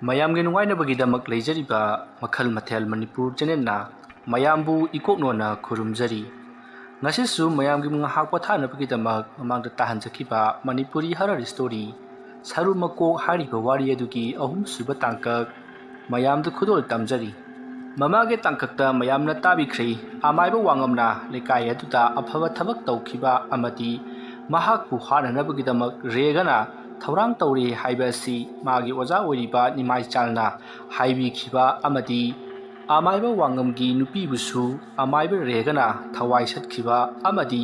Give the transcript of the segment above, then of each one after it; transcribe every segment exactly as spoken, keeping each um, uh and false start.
ꯃꯌꯥꯝꯒꯤ ꯅꯨꯡꯉꯥꯏꯅꯕꯒꯤꯗꯃꯛ ꯂꯩꯖꯔꯤꯕ ꯃꯈꯜ ꯃꯊꯦꯜ ꯃꯅꯤꯄꯨꯔ ꯆꯦꯅꯦꯜꯅ ꯃꯌꯥꯝꯕꯨ ꯏꯀꯣꯛꯅꯣꯅ ꯈꯨꯔꯨꯝꯖꯔꯤ꯫ ꯉꯁꯤꯁꯨ ꯃꯌꯥꯝꯒꯤ ꯉꯥꯏꯍꯥꯛ ꯄꯣꯊꯥꯅꯕꯒꯤꯗꯃꯛ ꯃꯃꯥꯡꯗ ꯇꯥꯍꯟꯖꯈꯤꯕ ꯃꯅꯤꯄꯨꯔꯤ ꯍꯔꯔ ꯁ꯭ꯇꯣꯔꯤ ꯁꯔꯨ ꯃꯀꯣꯛ ꯍꯥꯏꯔꯤꯕ ꯋꯥꯔꯤ ꯑꯗꯨꯒꯤ ꯑꯍꯨꯝꯁꯨꯕ ꯇꯥꯡꯀꯛ ꯃꯌꯥꯝꯗ ꯈꯨꯗꯣꯜ ꯇꯝꯖꯔꯤ꯫ ꯃꯃꯥꯡꯒꯤ ꯇꯥꯡꯀꯛꯇ ꯃꯌꯥꯝꯅ ꯇꯥꯕꯤꯈ꯭ꯔꯦ, ꯑꯃꯥꯏꯕ ꯋꯥꯉꯝꯅ ꯂꯩꯀꯥꯏ ꯑꯗꯨꯗ ꯑꯐꯕ ꯊꯕꯛ ꯇꯧꯈꯤꯕ ꯑꯃꯗꯤ ꯃꯍꯥꯛꯄꯨ ꯍꯥꯠꯅꯅꯕꯒꯤꯗꯃꯛ ꯔꯦꯒꯅ ꯊꯧꯔꯥꯡ ꯇꯧꯔꯤ ꯍꯥꯏꯕ ꯑꯁꯤ ꯃꯥꯒꯤ ꯑꯣꯖꯥ ꯑꯣꯏꯔꯤꯕ ꯅꯤꯃꯥꯏꯆꯥꯜꯅ ꯍꯥꯏꯕꯤꯈꯤꯕ ꯑꯃꯗꯤ ꯑꯃꯥꯏꯕ ꯋꯥꯉꯝꯒꯤ ꯅꯨꯄꯤꯕꯨꯁꯨ ꯑꯃꯥꯏꯕ ꯔꯦꯒꯅ ꯊꯋꯥꯏ ꯁꯠꯈꯤꯕ ꯑꯃꯗꯤ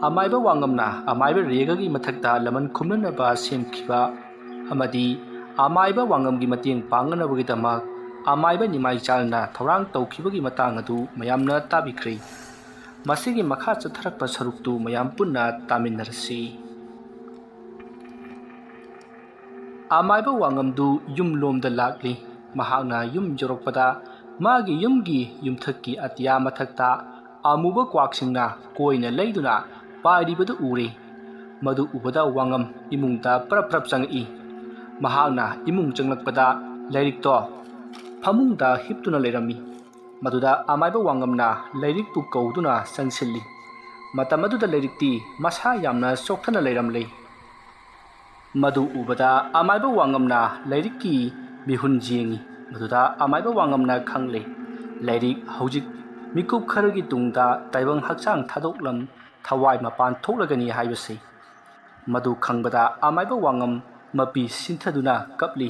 ꯑꯃꯥꯏꯕ ꯋꯥꯉꯝꯅ ꯑꯃꯥꯏꯕ ꯔꯦꯒꯒꯤ ꯃꯊꯛꯇ ꯂꯃꯟ ꯈꯨꯝꯅꯅꯕ ꯁꯦꯝꯈꯤꯕ ꯑꯃꯗꯤ ꯑꯃꯥꯏꯕ ꯋꯥꯉꯝꯒꯤ ꯃꯇꯦꯡ ꯄꯥꯡꯅꯅꯕꯒꯤꯗꯃꯛ ꯑꯃꯥꯏꯕ ꯅꯤꯃꯥꯏꯆꯥꯜꯅ ꯊꯧꯔꯥꯡ ꯇꯧꯈꯤꯕꯒꯤ ꯃꯇꯥꯡ ꯑꯗꯨ ꯃꯌꯥꯝꯅ ꯇꯥꯕꯤꯈ꯭ꯔꯦ꯫ ꯃꯁꯤꯒꯤ ꯃꯈꯥ ꯆꯠꯊꯔꯛꯄ ꯁꯔꯨꯛꯇꯨ ꯃꯌꯥꯝ ꯄꯨꯟꯅ ꯇꯥꯃꯤꯟꯅꯔꯁꯤ꯫ ꯑꯃꯥꯏꯕ ꯋꯥꯉꯝꯗꯨ ꯌꯨꯝꯂꯣꯝꯗ ꯂꯥꯛꯂꯤ꯫ ꯃꯍꯥꯛꯅ ꯌꯨꯝ ꯌꯧꯔꯛꯄꯗ ꯃꯥꯒꯤ ꯌꯨꯝꯒꯤ ꯌꯨꯝꯊꯛꯀꯤ ꯑꯇꯤꯌꯥ ꯃꯊꯛꯇ ꯑꯃꯨꯕ ꯀ꯭ꯋꯥꯛꯁꯤꯡꯅ ꯀꯣꯏꯅ ꯂꯩꯗꯨꯅ ꯄꯥꯏꯔꯤꯕꯗꯨ ꯎꯔꯦ꯫ ꯃꯗꯨ ꯎꯕꯗ ꯋꯥꯉꯝ ꯏꯃꯨꯡꯗ ꯄ꯭ꯔꯞ ꯄ꯭ꯔꯞ ꯆꯪꯉꯛꯏ꯫ ꯃꯍꯥꯛꯅ ꯏꯃꯨꯡ ꯆꯪꯂꯛꯄꯗ ꯂꯥꯏꯔꯤꯛꯇꯣ ꯐꯃꯨꯡꯗ ꯍꯤꯞꯇꯨꯅ ꯂꯩꯔꯝꯃꯤ꯫ ꯃꯗꯨꯗ ꯑꯃꯥꯏꯕ ꯋꯥꯉꯝꯅ ꯂꯥꯏꯔꯤꯛꯄꯨ ꯀꯧꯗꯨꯅ ꯆꯪꯁꯤꯜꯂꯤ꯫ ꯃꯇꯝ ꯑꯗꯨꯗ ꯂꯥꯏꯔꯤꯛꯇꯤ ꯃꯁꯥ ꯌꯥꯝꯅ ꯆꯣꯛꯊꯅ ꯂꯩꯔꯝꯂꯦ꯫ ꯃꯗꯨ ꯎꯕꯗ ꯑꯃꯥꯏꯕ ꯋꯥꯉꯝꯅ ꯂꯥꯏꯔꯤꯛꯀꯤ ꯃꯤꯍꯨꯟ ꯌꯦꯡꯉꯤ꯫ ꯃꯗꯨꯗ ꯑꯃꯥꯏꯕ ꯋꯥꯉꯝꯅ ꯈꯪꯂꯦ, ꯂꯥꯏꯔꯤꯛ ꯍꯧꯖꯤꯛ ꯃꯤꯀꯨꯞ ꯈꯔꯒꯤ ꯇꯨꯡꯗ ꯇꯥꯏꯕꯪ ꯍꯛꯆꯥꯡ ꯊꯥꯗꯣꯛꯂꯝ ꯊꯋꯥꯏ ꯃꯄꯥꯟ ꯊꯣꯛꯂꯒꯅꯤ ꯍꯥꯏꯕꯁꯤ꯫ ꯃꯗꯨ ꯈꯪꯕꯗ ꯑꯃꯥꯏꯕ ꯋꯥꯉꯝ ꯃꯄꯤ ꯁꯤꯟꯊꯗꯨꯅ ꯀꯞꯂꯤ꯫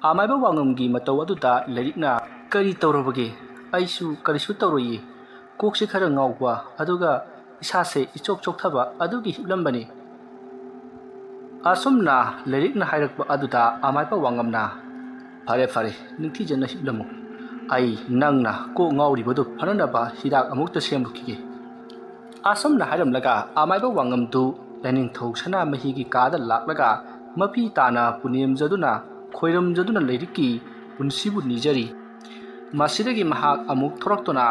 ꯑꯃꯥꯏꯕ ꯋꯥꯉꯝꯒꯤ ꯃꯇꯧ ꯑꯗꯨꯗ ꯂꯥꯏꯔꯤꯛꯅ, "ꯀꯔꯤ ꯇꯧꯔꯕꯒꯦ? ꯑꯩꯁꯨ ꯀꯔꯤꯁꯨ ꯇꯧꯔꯣꯏꯌꯦ꯫ ꯀꯣꯛꯁꯤ ꯈꯔ ꯉꯥꯎꯕ, ꯑꯗꯨꯒ ꯏꯁꯥꯁꯦ ꯏꯆꯣꯛ ꯆꯣꯛꯊꯕ ꯑꯗꯨꯒꯤ ꯍꯤꯞꯂꯝꯕꯅꯤ"꯫ ꯑꯁꯨꯝꯅ ꯂꯥꯏꯔꯤꯛꯅ ꯍꯥꯏꯔꯛꯄ ꯑꯗꯨꯗ ꯑꯃꯥꯏꯕ ꯋꯥꯉꯝꯅ, "ꯐꯔꯦ ꯐꯔꯦ, ꯅꯤꯡꯊꯤꯖꯅ ꯍꯤꯞꯂꯝꯃꯨ꯫ ꯑꯩ ꯅꯪꯅ ꯀꯣꯛ ꯉꯥꯎꯔꯤꯕꯗꯨ ꯐꯅꯅꯕ ꯍꯤꯗꯥꯛ ꯑꯃꯨꯛꯇ ꯁꯦꯝꯂꯨꯈꯤꯒꯦ"꯫ ꯑꯁꯨꯝꯅ ꯍꯥꯏꯔꯝꯂꯒ ꯑꯃꯥꯏꯕ ꯋꯥꯉꯝꯗꯨ ꯂꯥꯏꯅꯤꯡꯊꯧ ꯁꯅꯥꯃꯍꯤꯒꯤ ꯀꯥꯗ ꯂꯥꯛꯂꯒ ꯃꯄꯤ ꯇꯥꯅ ꯄꯨꯅꯦꯝꯖꯗꯨꯅ ꯈꯣꯏꯔꯝꯖꯗꯨꯅ ꯂꯥꯏꯔꯤꯛꯀꯤ ꯄꯨꯟꯁꯤꯕꯨ ꯅꯤꯖꯔꯤ꯫ ꯃꯁꯤꯗꯒꯤ ꯃꯍꯥꯛ ꯑꯃꯨꯛ ꯊꯣꯔꯛꯇꯨꯅ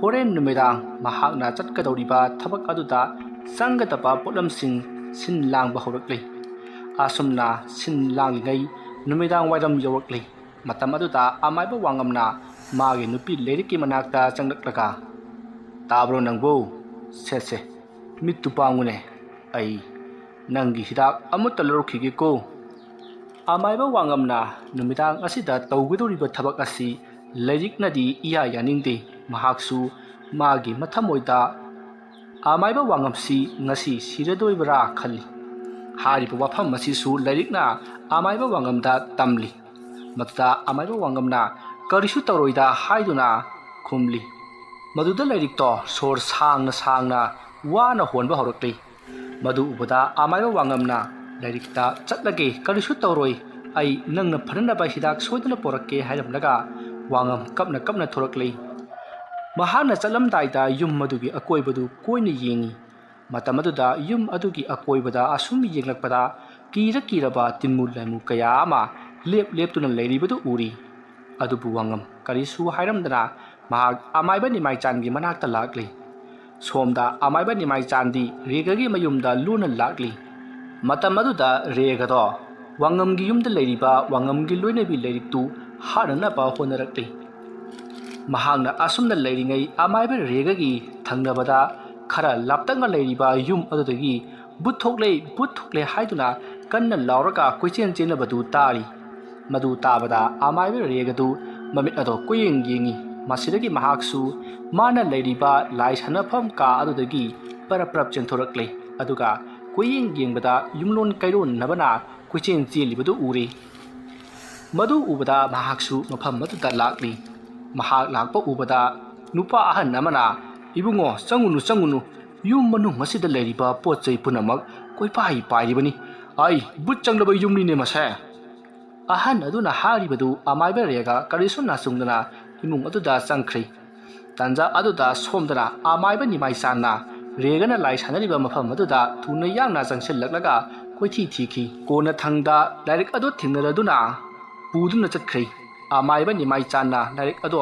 ꯍꯣꯔꯦꯟ ꯅꯨꯃꯤꯗꯥꯡ ꯃꯍꯥꯛꯅ ꯆꯠꯀꯗꯧꯔꯤꯕ ꯊꯕꯛ ꯑꯗꯨꯗ ꯆꯪꯒꯗꯕ ꯄꯣꯠꯂꯝꯁꯤꯡ ꯁꯤꯟ ꯂꯥꯡꯕ ꯍꯧꯔꯛꯂꯤ꯫ ꯑꯁꯨꯝꯅ ꯁꯤꯟ ꯂꯥꯡꯂꯤꯉꯩ ꯅꯨꯃꯤꯗꯥꯡ ꯋꯥꯏꯔꯝ ꯌꯧꯔꯛꯂꯤ꯫ ꯃꯇꯝ ꯑꯗꯨꯗ ꯑꯃꯥꯏꯕ ꯋꯥꯉꯝꯅ ꯃꯥꯒꯤ ꯅꯨꯄꯤ ꯂꯩꯔꯤꯛꯀꯤ ꯃꯅꯥꯛꯇ ꯆꯪꯂꯛꯂꯒ, "ꯇꯥꯕ꯭ꯔꯣ ꯅꯪꯕꯨ? ꯁꯦ ꯁꯦ, ꯃꯤꯠꯇꯨ ꯄꯥꯡꯉꯨꯅꯦ꯫ ꯑꯩ ꯅꯪꯒꯤ ꯍꯤꯗꯥꯛ ꯑꯃꯠꯇ ꯂꯧꯔꯛꯈꯤꯒꯦꯀꯣ꯫" ꯑꯃꯥꯏꯕ ꯋꯥꯉꯝꯅ ꯅꯨꯃꯤꯗꯥꯡ ꯑꯁꯤꯗ ꯇꯧꯒꯗꯧꯔꯤꯕ ꯊꯕꯛ ꯑꯁꯤ ꯂꯩꯔꯤꯛꯅꯗꯤ ꯏꯌꯥ ꯌꯥꯅꯤꯡꯗꯦ꯫ ꯃꯍꯥꯛꯁꯨ ꯃꯥꯒꯤ ꯃꯊꯃꯣꯏꯗ ꯑꯃꯥꯏꯕ ꯋꯥꯉꯝꯁꯤ ꯉꯁꯤ ꯁꯤꯔꯗꯣꯏꯕ꯭ꯔꯥ ꯈꯜꯂꯤ꯫ ꯍꯥꯏꯔꯤꯕ ꯋꯥꯐꯝ ꯑꯁꯤꯁꯨ ꯂꯩꯔꯤꯛꯅ ꯑꯃꯥꯏꯕ ꯋꯥꯉꯝꯗ ꯇꯝꯂꯤ꯫ ꯃꯗꯨꯗ ꯑꯃꯥꯏꯕ ꯋꯥꯉꯝꯅ "ꯀꯔꯤꯁꯨ ꯇꯧꯔꯣꯏꯗ" ꯍꯥꯏꯗꯨꯅ ꯈꯨꯝꯂꯤ꯫ ꯃꯗꯨꯗ ꯂꯩꯔꯤꯛꯇꯣ ꯁꯣꯔ ꯁꯥꯡꯅ ꯁꯥꯡꯅ ꯋꯥꯅ ꯍꯣꯟꯕ ꯍꯧꯔꯛꯂꯤ꯫ ꯃꯗꯨ ꯎꯕꯗ ꯑꯃꯥꯏꯕ ꯋꯥꯉꯝꯅ ꯂꯩꯔꯤꯛꯇ "ꯆꯠꯂꯒꯦ, ꯀꯔꯤꯁꯨ ꯇꯧꯔꯣꯏ, ꯑꯩ ꯅꯪꯅ ꯐꯅꯅꯕ ꯍꯤꯗꯥꯛ ꯁꯣꯏꯗꯅ ꯄꯣꯔꯛꯀꯦ" ꯍꯥꯏꯔꯝꯂꯒ ꯋꯥꯉꯝ ꯀꯞꯅ ꯀꯞꯅ ꯊꯣꯔꯛꯂꯤ꯫ ꯃꯍꯥꯛꯅ ꯆꯠꯂꯝꯗꯥꯏꯗ ꯌꯨꯝ ꯑꯗꯨꯒꯤ ꯑꯀꯣꯏꯕꯗꯨ ꯀꯣꯏꯅ ꯌꯦꯡꯉꯤ꯫ ꯃꯇꯝ ꯑꯗꯨꯗ ꯌꯨꯝ ꯑꯗꯨꯒꯤ ꯑꯀꯣꯏꯕꯗ ꯑꯁꯨꯝ ꯌꯦꯡꯂꯛꯄꯗ ꯀꯤꯔ ꯀꯤꯔꯕ ꯇꯤꯟꯃꯨ ꯂꯥꯏꯃꯨ ꯀꯌꯥ ꯑꯃ ꯂꯦꯞ ꯂꯦꯞꯇꯨꯅ ꯂꯩꯔꯤꯕꯗꯨ ꯎꯔꯤ꯫ ꯑꯗꯨꯕꯨ ꯋꯥꯉꯝ ꯀꯔꯤꯁꯨ ꯍꯥꯏꯔꯝꯗꯅ ꯃꯍꯥꯛ ꯑꯃꯥꯏꯕ ꯅꯤꯃꯥꯏꯆꯥꯟꯒꯤ ꯃꯅꯥꯛꯇ ꯂꯥꯛꯂꯤ꯫ ꯁꯣꯝꯗ ꯑꯃꯥꯏꯕ ꯅꯤꯃꯥꯏꯆꯥꯟꯗꯤ ꯔꯦꯒꯒꯤ ꯃꯌꯨꯝꯗ ꯂꯣꯟꯅ ꯂꯥꯛꯂꯤ꯫ ꯃꯇꯝ ꯑꯗꯨꯗ ꯔꯦꯒꯗꯣ ꯋꯥꯉꯝꯒꯤ ꯌꯨꯝꯗ ꯂꯩꯔꯤꯕ ꯋꯥꯉꯝꯒꯤ ꯂꯣꯏꯅꯕꯤ ꯂꯩꯔꯤꯛꯇꯨ ꯍꯥꯠꯅꯅꯕ ꯍꯣꯠꯅꯔꯛꯂꯤ꯫ ꯃꯍꯥꯛꯅ ꯑꯁꯨꯝꯅ ꯂꯩꯔꯤꯉꯩ ꯑꯃꯥꯏꯕ ꯔꯦꯒꯒꯤ ꯊꯪꯅꯕꯗ ꯈꯔ ꯂꯥꯞꯇꯛꯅ ꯂꯩꯔꯤꯕ ꯌꯨꯝ ꯑꯗꯨꯗꯒꯤ "ꯚꯨꯠ ꯊꯣꯛꯂꯦ, ꯚꯨꯠ ꯊꯣꯛꯂꯦ" ꯍꯥꯏꯗꯨꯅ ꯀꯟꯅ ꯂꯥꯎꯔꯒ ꯀꯣꯏꯆꯦꯟ ꯆꯦꯟꯅꯕꯗꯨ ꯇꯥꯔꯤ꯫ ꯃꯗꯨ ꯇꯥꯕꯗ ꯑꯃꯥꯏꯕ ꯔꯦꯒꯗꯨ ꯃꯃꯤꯠ ꯑꯗꯣ ꯀꯣꯏꯌꯦꯡ ꯌꯦꯡꯉꯤ꯫ ꯃꯁꯤꯗꯒꯤ ꯃꯍꯥꯛꯁꯨ ꯃꯥꯅ ꯂꯩꯔꯤꯕ ꯂꯥꯏ ꯁꯥꯟꯅꯐꯝ ꯀꯥ ꯑꯗꯨꯗꯒꯤ ꯄꯔꯞ ꯄꯔꯞ ꯆꯦꯟꯊꯣꯔꯛꯂꯦ꯫ ꯑꯗꯨꯒ ꯀꯣꯏꯌꯦꯡ ꯌꯦꯡꯕꯗ ꯌꯨꯝꯂꯣꯟ ꯀꯩꯔꯣꯟꯅꯕꯅ ꯀꯣꯏꯆꯦꯟ ꯆꯦꯜꯂꯤꯕꯗꯨ ꯎꯔꯦ꯫ ꯃꯗꯨ ꯎꯕꯗ ꯃꯍꯥꯛꯁꯨ ꯃꯐꯝ ꯑꯗꯨꯗ ꯂꯥꯛꯂꯤ꯫ ꯃꯍꯥꯛ ꯂꯥꯛꯄ ꯎꯕꯗ ꯅꯨꯄꯥ ꯑꯍꯟ ꯑꯃꯅ, "ꯏꯕꯨꯡꯉꯣ, ꯆꯪꯉꯨꯅꯨ, ꯆꯪꯉꯨꯅꯨ꯫ ꯌꯨꯝ ꯃꯅꯨꯡ ꯑꯁꯤꯗ ꯂꯩꯔꯤꯕ ꯄꯣꯠ ꯆꯩ ꯄꯨꯝꯅꯃꯛ ꯀꯣꯏꯄꯥꯏ ꯄꯥꯏꯔꯤꯕꯅꯤ꯫ ꯑꯩ ꯚꯨꯠ ꯆꯪꯂꯕ ꯌꯨꯝꯅꯤꯅꯦ ꯃꯁꯦ꯫" ꯑꯍꯟ ꯑꯗꯨꯅ ꯍꯥꯏꯔꯤꯕꯗꯨ ꯑꯃꯥꯏꯕ ꯔꯦꯒ ꯀꯔꯤꯁꯨ ꯅꯥꯆꯨꯡꯗꯅ ꯏꯃꯨꯡ ꯑꯗꯨꯗ ꯆꯪꯈ꯭ꯔꯦ꯫ ꯇꯥꯟꯖꯥ ꯑꯗꯨꯗ ꯁꯣꯝꯗꯅ ꯑꯃꯥꯏꯕ ꯅꯤꯃꯥꯏꯆꯥꯟꯅ ꯔꯦꯒꯅ ꯂꯥꯏ ꯁꯥꯟꯅꯔꯤꯕ ꯃꯐꯝ ꯑꯗꯨꯗ ꯊꯨꯅ ꯌꯥꯡꯅ ꯆꯪꯁꯤꯜꯂꯛꯂꯒ ꯀꯣꯏꯊꯤ ꯊꯤꯈꯤ꯫ ꯀꯣꯟꯅꯊꯪꯗ ꯂꯥꯏꯔꯤꯛ ꯑꯗꯨ ꯊꯦꯡꯅꯔꯗꯨꯅ ꯄꯨꯗꯨꯅ ꯆꯠꯈ꯭ꯔꯦ꯫ ꯑꯃꯥꯏꯕ ꯅꯤꯃꯥꯏꯆꯥꯟꯅ ꯂꯥꯏꯔꯤꯛ ꯑꯗꯣ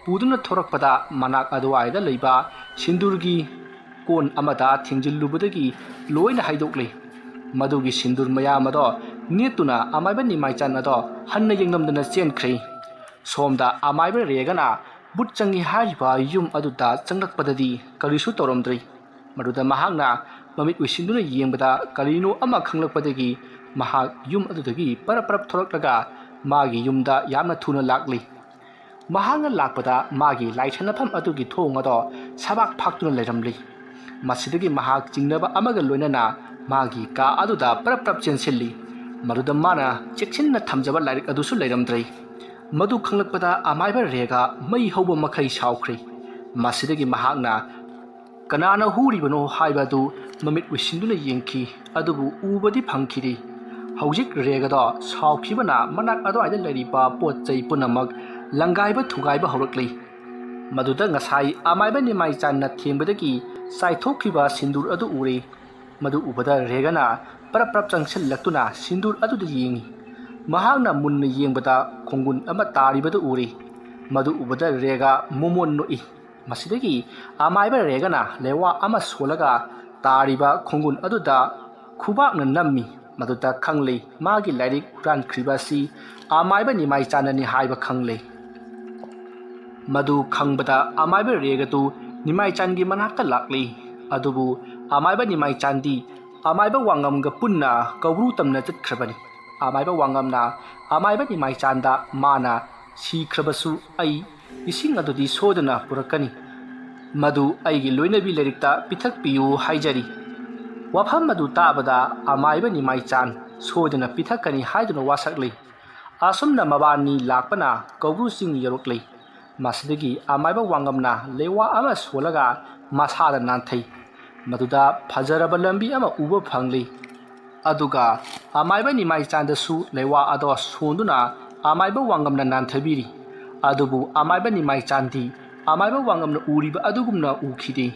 ꯄꯨꯗꯨꯅ ꯊꯣꯔꯛꯄꯗ ꯃꯅꯥꯛ ꯑꯗꯨꯋꯥꯏꯗ ꯂꯩꯕ ꯁꯤꯟꯗꯨꯔꯒꯤ ꯀꯣꯟ ꯑꯃꯗ ꯊꯤꯡꯖꯤꯜꯂꯨꯕꯗꯒꯤ ꯂꯣꯏꯅ ꯍꯩꯗꯣꯛꯂꯦ꯫ ꯃꯗꯨꯒꯤ ꯁꯤꯟꯗꯨꯔ ꯃꯌꯥꯝ ꯑꯗꯣ ꯅꯦꯠꯇꯨꯅ ꯑꯃꯥꯏꯕ ꯅꯤꯃꯥꯏꯆꯥꯟ ꯑꯗꯣ ꯍꯟꯅ ꯌꯦꯡꯂꯝꯗꯅ ꯆꯦꯟꯈ꯭ꯔꯦ꯫ ꯁꯣꯝꯗ ꯑꯃꯥꯏꯕ ꯔꯦꯒꯅ ꯕꯨꯠ ꯆꯪꯉꯤ ꯍꯥꯏꯔꯤꯕ ꯌꯨꯝ ꯑꯗꯨꯗ ꯆꯪꯂꯛꯄꯗꯗꯤ ꯀꯔꯤꯁꯨ ꯇꯧꯔꯝꯗ꯭ꯔꯦ꯫ ꯃꯗꯨꯗ ꯃꯍꯥꯛꯅ ꯃꯃꯤꯠ ꯎꯏꯁꯤꯟꯗꯨꯅ ꯌꯦꯡꯕꯗ ꯀꯔꯤꯅꯣ ꯑꯃ ꯈꯪꯂꯛꯄꯗꯒꯤ ꯃꯍꯥꯛ ꯌꯨꯝ ꯑꯗꯨꯗꯒꯤ ꯄꯔꯞ ꯄꯔꯞ ꯊꯣꯔꯛꯂꯒ ꯃꯥꯒꯤ ꯌꯨꯝꯗ ꯌꯥꯝꯅ ꯊꯨꯅ ꯂꯥꯛꯂꯤ꯫ ꯃꯍꯥꯛꯅ ꯂꯥꯛꯄꯗ ꯃꯥꯒꯤ ꯂꯥꯏꯁꯥꯟꯅꯐꯝ ꯑꯗꯨꯒꯤ ꯊꯣꯡ ꯑꯗꯣ ꯁꯕꯥꯛ ꯐꯥꯛꯇꯨꯅ ꯂꯩꯔꯝꯂꯤ꯫ ꯃꯁꯤꯗꯒꯤ ꯃꯍꯥꯛ ꯆꯤꯡꯅꯕ ꯑꯃꯒ ꯂꯣꯏꯅꯅ ꯃꯥꯒꯤ ꯀꯥ ꯑꯗꯨꯗ ꯄꯔꯞ ꯄꯔꯞ ꯆꯦꯟꯁꯤꯜꯂꯤ꯫ ꯃꯗꯨꯗ ꯃꯥꯅ ꯆꯦꯛꯁꯤꯟꯅ ꯊꯝꯖꯕ ꯂꯥꯏꯔꯤꯛ ꯑꯗꯨꯁꯨ ꯂꯩꯔꯝꯗ꯭ꯔꯦ꯫ ꯃꯗꯨ ꯈꯪꯂꯛꯄꯗ ꯑꯃꯥꯏꯕ ꯔꯦꯒ ꯃꯩ ꯍꯧꯕ ꯃꯈꯩ ꯁꯥꯎꯈ꯭ꯔꯦ꯫ ꯃꯁꯤꯗꯒꯤ ꯃꯍꯥꯛꯅ ꯀꯅꯥꯅ ꯍꯨꯔꯤꯕꯅꯣ ꯍꯥꯏꯕ ꯑꯗꯨ ꯃꯃꯤꯠ ꯎꯏꯁꯤꯟꯗꯨꯅ ꯌꯦꯡꯈꯤ, ꯑꯗꯨꯕꯨ ꯎꯕꯗꯤ ꯐꯪꯈꯤꯗꯦ꯫ ꯍꯧꯖꯤꯛ ꯔꯦꯒꯗꯣ ꯁꯥꯎꯈꯤꯕꯅ ꯃꯅꯥꯛ ꯑꯗꯨꯋꯥꯏꯗ ꯂꯩꯔꯤꯕ ꯄꯣꯠ ꯆꯩ ꯄꯨꯝꯅꯃꯛ ꯂꯪꯒꯥꯏꯕ ꯊꯨꯒꯥꯏꯕ ꯍꯧꯔꯛꯂꯤ꯫ ꯃꯗꯨꯗ ꯉꯁꯥꯏ ꯑꯃꯥꯏꯕ ꯅꯤꯃꯥꯏꯆꯥꯟꯅ ꯊꯦꯡꯕꯗꯒꯤ ꯆꯥꯏꯊꯣꯛꯈꯤꯕ ꯁꯤꯟꯗꯨꯔ ꯑꯗꯨ ꯎꯔꯦ꯫ ꯃꯗꯨ ꯎꯕꯗ ꯔꯦꯒꯅ ꯄꯔꯞ ꯄꯔꯞ ꯆꯪꯁꯤꯜꯂꯛꯇꯨꯅ ꯁꯤꯟꯗꯨꯔ ꯑꯗꯨꯗ ꯌꯦꯡꯉꯤ꯫ ꯃꯍꯥꯛꯅ ꯃꯨꯟꯅ ꯌꯦꯡꯕꯗ ꯈꯣꯡꯒꯨꯟ ꯑꯃ ꯇꯥꯔꯤꯕꯗꯨ ꯎꯔꯦ꯫ ꯃꯗꯨ ꯎꯕꯗ ꯔꯦꯒ ꯃꯣꯃꯣꯟ ꯅꯣꯛꯏ꯫ ꯃꯁꯤꯗꯒꯤ ꯑꯃꯥꯏꯕ ꯔꯦꯒꯅ ꯂꯩꯋꯥ ꯑꯃ ꯁꯣꯜꯂꯒ ꯇꯥꯔꯤꯕ ꯈꯣꯡꯒꯨꯟ ꯑꯗꯨꯗ ꯈꯨꯕꯥꯛꯅ ꯅꯝꯃꯤ꯫ ꯃꯗꯨꯗ ꯈꯪꯂꯦ ꯃꯥꯒꯤ ꯂꯥꯏꯔꯤꯛ ꯍꯨꯔꯥꯟꯈ꯭ꯔꯤꯕ ꯑꯁꯤ ꯑꯃꯥꯏꯕ ꯅꯤꯃꯥꯏꯆꯥꯟꯅꯅꯤ ꯍꯥꯏꯕ ꯈꯪꯂꯦ꯫ ꯃꯗꯨ ꯈꯪꯕꯗ ꯑꯃꯥꯏꯕ ꯔꯦꯒꯗꯨ ꯅꯤꯃꯥꯏꯆꯥꯟꯒꯤ ꯃꯅꯥꯛꯇ ꯂꯥꯛꯂꯤ꯫ ꯑꯗꯨꯕꯨ ꯑꯃꯥꯏꯕ ꯅꯤꯃꯥꯏꯆꯥꯟꯗꯤ ꯑꯃꯥꯏꯕ ꯋꯥꯉꯝꯒ ꯄꯨꯟꯅ ꯀꯧꯕ꯭ꯔꯨ ꯇꯝꯅ ꯆꯠꯈ꯭ꯔꯕꯅꯤ꯫ ꯑꯃꯥꯏꯕ ꯋꯥꯉꯝꯅ ꯑꯃꯥꯏꯕ ꯅꯤꯃꯥꯏꯆꯥꯟꯗ ꯃꯥꯅ ꯁꯤꯈ꯭ꯔꯕꯁꯨ ꯑꯩ ꯏꯁꯤꯡ ꯑꯗꯨꯗꯤ ꯁꯣꯏꯗꯅ ꯄꯨꯔꯛꯀꯅꯤ꯫ ꯃꯗꯨ ꯑꯩꯒꯤ ꯂꯣꯏꯅꯕꯤ ꯂꯥꯏꯔꯤꯛꯇ ꯄꯤꯊꯛꯄꯤꯌꯨ ꯍꯥꯏꯖꯔꯤ꯫ ꯋꯥꯐꯝ ꯑꯗꯨ ꯇꯥꯕꯗ ꯑꯃꯥꯏꯕ ꯅꯤꯃꯥꯏꯆꯥꯟ ꯁꯣꯏꯗꯅ ꯄꯤꯊꯛꯀꯅꯤ ꯍꯥꯏꯗꯨꯅ ꯋꯥꯁꯛꯂꯤ꯫ ꯑꯁꯨꯝꯅ ꯃꯕꯥꯅꯤ ꯂꯥꯛꯄꯅ ꯀꯧꯕ꯭ꯔꯨ ꯆꯤꯡ ꯌꯧꯔꯛꯂꯤ꯫ ꯃꯁꯤꯗꯒꯤ ꯑꯃꯥꯏꯕ ꯋꯥꯉꯝꯅ ꯂꯩꯋꯥ ꯑꯃ ꯁꯣꯜꯂꯒ ꯃꯁꯥꯗ ꯅꯥꯟꯊꯩ꯫ ꯃꯗꯨꯗ ꯐꯖꯔꯕ ꯂꯝꯕꯤ ꯑꯃ ꯎꯕ ꯐꯪꯂꯤ꯫ ꯑꯗꯨꯒ ꯑꯃꯥꯏꯕ ꯅꯤꯃꯥꯏꯆꯥꯟꯗꯁꯨ ꯂꯩꯋꯥ ꯑꯗꯣ ꯁꯣꯟꯗꯨꯅ ꯑꯃꯥꯏꯕ ꯋꯥꯉꯝꯅ ꯅꯥꯟꯊꯕꯤꯔꯤ꯫ ꯑꯗꯨꯕꯨ ꯑꯃꯥꯏꯕ ꯅꯤꯃꯥꯏꯆꯥꯟꯗꯤ ꯑꯃꯥꯏꯕ ꯋꯥꯉꯝꯅ ꯎꯔꯤꯕ ꯑꯗꯨꯒꯨꯝꯅ ꯎꯈꯤꯗꯦ꯫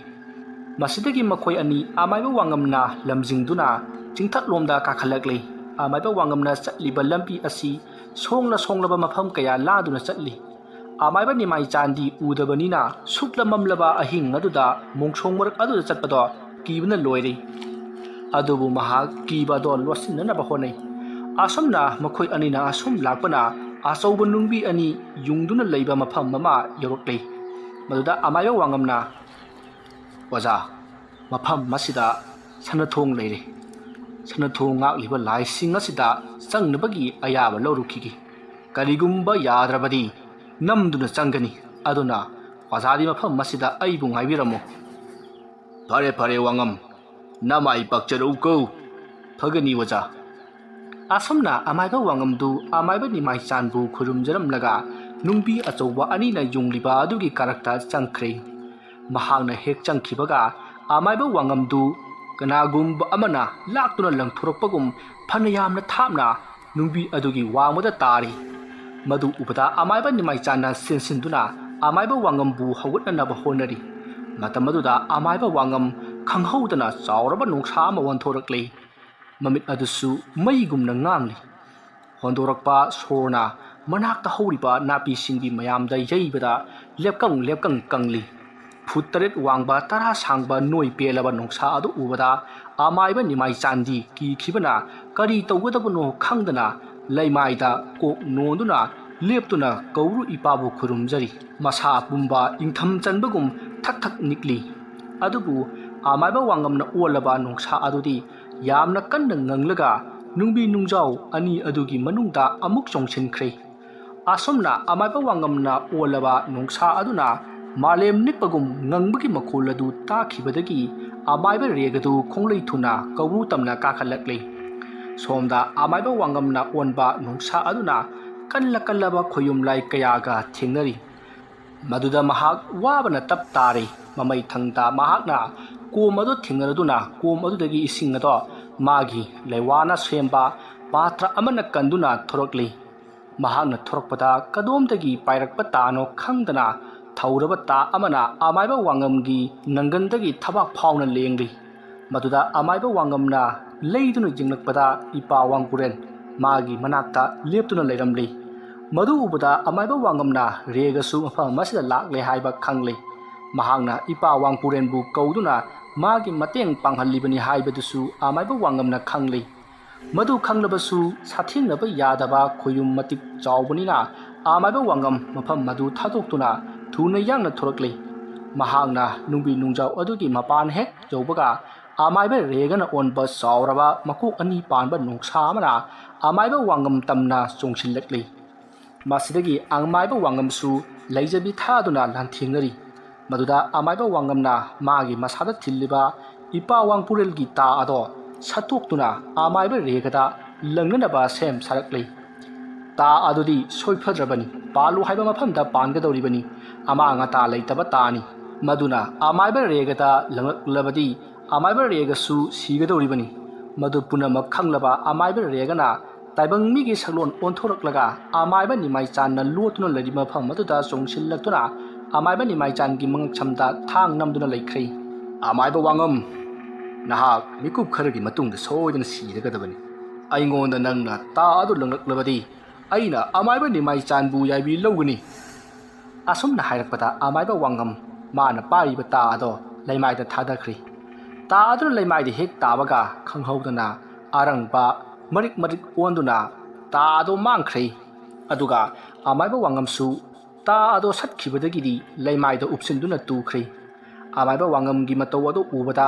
ꯃꯁꯤꯗꯒꯤ ꯃꯈꯣꯏ ꯑꯅꯤ ꯑꯃꯥꯏꯕ ꯋꯥꯉꯝꯅ ꯂꯝꯖꯤꯡꯗꯨꯅ ꯆꯤꯡꯊꯛꯂꯣꯝꯗ ꯀꯥꯈꯠꯂꯛꯂꯤ꯫ ꯑꯃꯥꯏꯕ ꯋꯥꯉꯝꯅ ꯆꯠꯂꯤꯕ ꯂꯝꯕꯤ ꯑꯁꯤ ꯁꯣꯡꯂ ꯁꯣꯡꯂꯕ ꯃꯐꯝ ꯀꯌꯥ ꯂꯥꯟꯗꯨꯅ ꯆꯠꯂꯤ꯫ ꯑꯃꯥꯏꯕ ꯅꯤꯃꯥꯏꯆꯥꯟꯗꯤ ꯎꯗꯕꯅꯤꯅ ꯁꯨꯛꯂ ꯃꯝꯂꯕ ꯑꯍꯤꯡ ꯑꯗꯨꯗ ꯃꯣꯡꯁꯣꯡ ꯃꯔꯛ ꯑꯗꯨꯗ ꯆꯠꯄꯗꯣ ꯀꯤꯕꯅ ꯂꯣꯏꯔꯦ꯫ ꯑꯗꯨꯕꯨ ꯃꯍꯥꯛ ꯀꯤꯕ ꯑꯗꯣ ꯂꯣꯠꯁꯤꯟꯅꯅꯕ ꯍꯣꯠꯅꯩ꯫ ꯑꯁꯨꯝꯅ ꯃꯈꯣꯏ ꯑꯅꯤꯅ ꯑꯁꯨꯝ ꯂꯥꯛꯄꯅ ꯑꯆꯧꯕ ꯅꯨꯡꯕꯤ ꯑꯅꯤ ꯌꯨꯡꯗꯨꯅ ꯂꯩꯕ ꯃꯐꯝ ꯑꯃ ꯌꯧꯔꯛꯂꯤ꯫ ꯃꯗꯨꯗ ꯑꯃꯥꯏꯕ ꯋꯥꯉꯝꯅ, "ꯑꯣꯖꯥ, ꯃꯐꯝ ꯑꯁꯤꯗ ꯁꯅꯥꯊꯣꯡ ꯂꯩꯔꯦ꯫ ꯁꯅꯥꯊꯣꯡ ꯉꯥꯛꯂꯤꯕ ꯂꯥꯏꯁꯤꯡ ꯑꯁꯤꯗ ꯆꯪꯅꯕꯒꯤ ꯑꯌꯥꯕ ꯂꯧꯔꯨꯈꯤꯒꯦ꯫ ꯀꯔꯤꯒꯨꯝꯕ ꯌꯥꯗ꯭ꯔꯕꯗꯤ ꯅꯝꯗꯨꯅ ꯆꯪꯒꯅꯤ꯫ ꯑꯗꯨꯅ ꯑꯣꯖꯥꯗꯤ ꯃꯐꯝ ꯑꯁꯤꯗ ꯑꯩꯕꯨ ꯉꯥꯏꯕꯤꯔꯝꯃꯨ"꯫ "ꯐꯔꯦ, ꯐꯔꯦ, ꯋꯥꯉꯝ, ꯅꯃꯥꯏ ꯄꯥꯛꯆꯔꯧꯀꯣ"꯫ "ꯐꯒꯅꯤ, ꯑꯣꯖꯥ"꯫ ꯑꯁꯨꯝꯅ ꯑꯃꯥꯏꯕ ꯋꯥꯉꯝꯗꯨ ꯑꯃꯥꯏꯕ ꯅꯤꯃꯥꯏꯆꯥꯟꯕꯨ ꯈꯨꯔꯨꯝꯖꯔꯝꯂꯒ ꯅꯨꯡꯕꯤ ꯑꯆꯧꯕ ꯑꯅꯤꯅ ꯌꯨꯡꯂꯤꯕ ꯑꯗꯨꯒꯤ ꯀꯥꯔꯛꯇ ꯆꯪꯈ꯭ꯔꯦ꯫ ꯃꯍꯥꯛꯅ ꯍꯦꯛ ꯆꯪꯈꯤꯕꯒ ꯑꯃꯥꯏꯕ ꯋꯥꯉꯝꯗꯨ ꯀꯅꯥꯒꯨꯝꯕ ꯑꯃꯅ ꯂꯥꯛꯇꯨꯅ ꯂꯪꯊꯣꯔꯛꯄꯒꯨꯝ ꯐꯅ ꯌꯥꯝꯅ ꯊꯥꯞꯅ ꯅꯨꯡꯕꯤ ꯑꯗꯨꯒꯤ ꯋꯥꯡꯃꯗ ꯇꯥꯔꯤ꯫ ꯃꯗꯨ ꯎꯕꯗ ꯑꯃꯥꯏꯕ ꯅꯤꯃꯥꯏꯆꯥꯟꯅ ꯆꯦꯟꯁꯤꯟꯗꯨꯅ ꯑꯃꯥꯏꯕ ꯋꯥꯉꯝꯕꯨ ꯍꯧꯒꯠꯅꯅꯕ ꯍꯣꯠꯅꯔꯤ꯫ ꯃꯇꯝ ꯑꯗꯨꯗ ꯑꯃꯥꯏꯕ ꯋꯥꯉꯝ ꯈꯪꯍꯧꯗꯅ ꯆꯥꯎꯔꯕ ꯅꯣꯡꯁꯥ ꯑꯃ ꯑꯣꯟꯊꯣꯔꯛꯂꯤ꯫ ꯃꯃꯤꯠ ꯑꯗꯨꯁꯨ ꯃꯩꯒꯨꯝꯅ ꯉꯥꯡꯂꯤ꯫ ꯍꯣꯟꯗꯣꯔꯛꯄ ꯁꯣꯔꯅ ꯃꯅꯥꯛꯇ ꯍꯧꯔꯤꯕ ꯅꯥꯄꯤ ꯁꯤꯡꯕꯤ ꯃꯌꯥꯝꯗ ꯌꯩꯕꯗ ꯂꯦꯞꯀꯪ ꯂꯦꯞꯀꯪ ꯀꯪꯂꯤ꯫ ꯐꯨꯠ ꯇꯔꯦꯠ ꯋꯥꯡꯕ, ꯇꯔꯥ ꯁꯥꯡꯕ ꯅꯣꯏ ꯄꯦꯜꯂꯕ ꯅꯣꯡꯁꯥ ꯑꯗꯨ ꯎꯕꯗ ꯑꯃꯥꯏꯕ ꯅꯤꯃꯥꯏꯆꯥꯟꯗꯤ ꯀꯤꯈꯤꯕꯅ ꯀꯔꯤ ꯇꯧꯒꯗꯕꯅꯣ ꯈꯪꯗꯅ ꯂꯩꯃꯥꯏꯗ ꯀꯣꯛ ꯅꯣꯟꯗꯨꯅ ꯂꯦꯞꯇꯨꯅ ꯀꯧꯕ꯭ꯔꯨ ꯏꯄꯥꯕꯨ ꯈꯨꯔꯨꯝꯖꯔꯤ꯫ ꯃꯁꯥ ꯄꯨꯝꯕ ꯏꯪꯊꯝ ꯆꯟꯕꯒꯨꯝ ꯊꯛ ꯊꯛ ꯅꯤꯛꯂꯤ꯫ ꯑꯗꯨꯕꯨ ꯑꯃꯥꯏꯕ ꯋꯥꯉꯝꯅ ꯑꯣꯜꯂꯕ ꯅꯣꯡꯁꯥ ꯑꯗꯨꯗꯤ ꯌꯥꯝꯅ ꯀꯟꯅ ꯉꯪꯂꯒ ꯅꯨꯡꯕꯤ ꯅꯨꯡꯖꯥꯎ ꯑꯅꯤ ꯑꯗꯨꯒꯤ ꯃꯅꯨꯡꯗ ꯑꯃꯨꯛ ꯆꯣꯡꯁꯤꯟꯈ꯭ꯔꯦ꯫ ꯑꯁꯨꯝꯅ ꯑꯃꯥꯏꯕ ꯋꯥꯉꯝꯅ ꯑꯣꯜꯂꯕ ꯅꯣꯡꯁꯥ ꯑꯗꯨꯅ ꯃꯥꯂꯦꯝ ꯅꯤꯛꯄꯒꯨꯝ ꯉꯪꯕꯒꯤ ꯃꯈꯣꯜ ꯑꯗꯨ ꯇꯥꯈꯤꯕꯗꯒꯤ ꯑꯃꯥꯏꯕ ꯔꯦꯒꯗꯨ ꯈꯣꯡꯂꯩ ꯊꯨꯅ ꯀꯧꯕ꯭ꯔꯨ ꯇꯝꯅ ꯀꯥꯈꯠꯂꯛꯂꯤ꯫ ꯁꯣꯝꯗ ꯑꯃꯥꯏꯕ ꯋꯥꯉꯝꯅ ꯑꯣꯟꯕ ꯅꯣꯡꯁꯥ ꯑꯗꯨꯅ ꯀꯜꯂ ꯀꯜꯂꯕ ꯈꯣꯌꯨꯝ ꯂꯥꯏ ꯀꯌꯥꯒ ꯊꯦꯡꯅꯔꯤ꯫ ꯃꯗꯨꯗ ꯃꯍꯥꯛ ꯋꯥꯕꯅ ꯇꯞ ꯇꯥꯔꯤ꯫ ꯃꯃꯩ ꯊꯪꯗ ꯃꯍꯥꯛꯅ ꯀꯣꯝ ꯑꯗꯨ ꯊꯦꯡꯅꯔꯗꯨꯅ ꯀꯣꯝ ꯑꯗꯨꯗꯒꯤ ꯏꯁꯤꯡ ꯑꯗꯣ ꯃꯥꯒꯤ ꯂꯩꯋꯥꯅ ꯁꯦꯝꯕ ꯄꯥꯇ꯭ꯔ ꯑꯃꯅ ꯀꯟꯗꯨꯅ ꯊꯣꯔꯛꯂꯤ꯫ ꯃꯍꯥꯛꯅ ꯊꯣꯔꯛꯄꯗ ꯀꯗꯣꯝꯗꯒꯤ ꯄꯥꯏꯔꯛꯄ ꯇꯥꯅꯣ ꯈꯪꯗꯅ ꯊꯧꯔꯕ ꯇꯥ ꯑꯃꯅ ꯑꯃꯥꯏꯕ ꯋꯥꯉꯝꯒꯤ ꯅꯪꯒꯟꯗꯒꯤ ꯊꯕꯥꯛ ꯐꯥꯎꯅ ꯂꯦꯡꯂꯤ꯫ ꯃꯗꯨꯗ ꯑꯃꯥꯏꯕ ꯋꯥꯉꯝꯅ ꯂꯩꯗꯨꯅ ꯌꯦꯡꯂꯛꯄꯗ ꯏꯄꯥ ꯋꯥꯡꯀꯨꯔꯦꯟ ꯃꯥꯒꯤ ꯃꯅꯥꯛꯇ ꯂꯦꯞꯇꯨꯅ ꯂꯩꯔꯝꯂꯤ꯫ ꯃꯗꯨ ꯎꯕꯗ ꯑꯃꯥꯏꯕ ꯋꯥꯉꯝꯅ ꯔꯦꯒꯁꯨ ꯃꯐꯝ ꯑꯁꯤꯗ ꯂꯥꯛꯂꯦ ꯍꯥꯏꯕ ꯈꯪꯂꯤ꯫ ꯃꯍꯥꯛꯅ ꯏꯄꯥ ꯋꯥꯡꯀꯨꯔꯦꯟꯕꯨ ꯀꯧꯗꯨꯅ ꯃꯥꯒꯤ ꯃꯇꯦꯡ ꯄꯥꯡꯍꯜꯂꯤꯕꯅꯤ ꯍꯥꯏꯕꯗꯨꯁꯨ ꯑꯃꯥꯏꯕ ꯋꯥꯉꯝꯅ ꯈꯪꯂꯤ꯫ ꯃꯗꯨ ꯈꯪꯂꯕꯁꯨ ꯁꯥꯊꯦꯡꯅꯕ ꯌꯥꯗꯕ ꯈꯣꯌꯨꯝ ꯃꯇꯤꯛ ꯆꯥꯎꯕꯅꯤꯅ ꯑꯃꯥꯏꯕ ꯋꯥꯉꯝ ꯃꯐꯝ ꯑꯗꯨ ꯊꯥꯗꯣꯛꯇꯨꯅ ꯊꯨꯅ ꯌꯥꯡꯅ ꯊꯣꯔꯛꯂꯤ꯫ ꯃꯍꯥꯛꯅ ꯅꯨꯡꯕꯤ ꯅꯨꯡꯖꯥꯎ ꯑꯗꯨꯒꯤ ꯃꯄꯥꯟ ꯍꯦꯛ ꯌꯧꯕꯒ ꯑꯃꯥꯏꯕ ꯔꯦꯒꯅ ꯑꯣꯟꯕ ꯆꯥꯎꯔꯕ ꯃꯀꯣꯛ ꯑꯅꯤ ꯄꯥꯟꯕ ꯅꯣꯡꯁꯥ ꯑꯃꯅ ꯑꯃꯥꯏꯕ ꯋꯥꯉꯝ ꯇꯝꯅ ꯆꯣꯡꯁꯤꯜꯂꯛꯂꯤ꯫ ꯃꯁꯤꯗꯒꯤ ꯑꯃꯥꯏꯕ ꯋꯥꯉꯝꯁꯨ ꯂꯩꯖꯕꯤ ꯊꯥꯗꯨꯅ ꯂꯥꯟꯊꯦꯡꯅꯔꯤ꯫ ꯃꯗꯨꯗ ꯑꯃꯥꯏꯕ ꯋꯥꯉꯝꯅ ꯃꯥꯒꯤ ꯃꯁꯥꯗ ꯊꯤꯜꯂꯤꯕ ꯏꯄꯥ ꯋꯥꯡꯄꯨꯔꯦꯜꯒꯤ ꯇꯥ ꯑꯗꯣ ꯁꯠꯇꯣꯛꯇꯨꯅ ꯑꯃꯥꯏꯕ ꯔꯦꯒꯗ ꯂꯪꯅꯅꯕ ꯁꯦꯝ ꯁꯥꯔꯛꯂꯤ꯫ ꯇꯥ ꯑꯗꯨꯗꯤ ꯁꯣꯏꯐꯗ꯭ꯔꯕꯅꯤ, ꯄꯥꯜꯂꯨ ꯍꯥꯏꯕ ꯃꯐꯝꯗ ꯄꯥꯟꯒꯗꯧꯔꯤꯕꯅꯤ꯫ ꯑꯃꯥꯡ ꯑꯇꯥ ꯂꯩꯇꯕ ꯇꯥꯅꯤ꯫ ꯃꯗꯨꯅ ꯑꯃꯥꯏꯕ ꯔꯦꯒꯗ ꯂꯪꯂꯛꯂꯕꯗꯤ ꯑꯃꯥꯏꯕ ꯔꯦꯒꯁꯨ ꯁꯤꯒꯗꯧꯔꯤꯕꯅꯤ꯫ ꯃꯗꯨ ꯄꯨꯝꯅꯃꯛ ꯈꯪꯂꯕ ꯑꯃꯥꯏꯕ ꯔꯦꯒꯅ ꯇꯥꯏꯕꯪ ꯃꯤꯒꯤ ꯁꯛꯂꯣꯟ ꯑꯣꯟꯊꯣꯔꯛꯂꯒ ꯑꯃꯥꯏꯕ ꯅꯤꯃꯥꯏꯆꯥꯟꯅ ꯂꯣꯠꯇꯨꯅ ꯂꯩꯔꯤꯕ ꯃꯐꯝ ꯑꯗꯨꯗ ꯆꯣꯡꯁꯤꯜꯂꯛꯇꯨꯅ ꯑꯃꯥꯏꯕ ꯅꯤꯃꯥꯏꯆꯥꯟꯒꯤ ꯃꯉꯛꯁꯝꯗ ꯊꯥꯡ ꯅꯝꯗꯨꯅ ꯂꯩꯈ꯭ꯔꯦ꯫ ꯑꯃꯥꯏꯕ ꯋꯥꯉꯝ, ꯅꯍꯥꯛ ꯃꯤꯀꯨꯞ ꯈꯔꯒꯤ ꯃꯇꯨꯡꯗ ꯁꯣꯏꯗꯅ ꯁꯤꯔꯒꯗꯕꯅꯤ꯫ ꯑꯩꯉꯣꯟꯗ ꯅꯪꯅ ꯇꯥ ꯑꯗꯨ ꯂꯪꯂꯛꯂꯕꯗꯤ ꯑꯩꯅ ꯑꯃꯥꯏꯕ ꯅꯤꯃꯥꯏꯆꯥꯟꯕꯨ ꯌꯥꯏꯕꯤ ꯂꯧꯒꯅꯤ꯫ ꯑꯁꯨꯝꯅ ꯍꯥꯏꯔꯛꯄꯗ ꯑꯃꯥꯏꯕ ꯋꯥꯉꯝ ꯃꯥꯅ ꯄꯥꯏꯔꯤꯕ ꯇꯥ ꯑꯗꯣ ꯂꯩꯃꯥꯏꯗ ꯊꯥꯗꯈ꯭ꯔꯦ꯫ ꯇꯥ ꯑꯗꯨꯅ ꯂꯩꯃꯥꯏꯗ ꯍꯦꯛ ꯇꯥꯕꯒ ꯈꯪꯍꯧꯗꯅ ꯑꯔꯪꯕ ꯃꯔꯤꯛ ꯃꯔꯤꯛ ꯑꯣꯟꯗꯨꯅ ꯇꯥ ꯑꯗꯣ ꯃꯥꯡꯈ꯭ꯔꯦ꯫ ꯑꯗꯨꯒ ꯑꯃꯥꯏꯕ ꯋꯥꯉꯝꯁꯨ ꯇꯥ ꯑꯗꯣ ꯁꯠꯈꯤꯕꯗꯒꯤꯗꯤ ꯂꯩꯃꯥꯏꯗ ꯎꯞꯁꯤꯟꯗꯨꯅ ꯇꯨꯈ꯭ꯔꯦ꯫ ꯑꯃꯥꯏꯕ ꯋꯥꯉꯝꯒꯤ ꯃꯇꯧ ꯑꯗꯨ ꯎꯕꯗ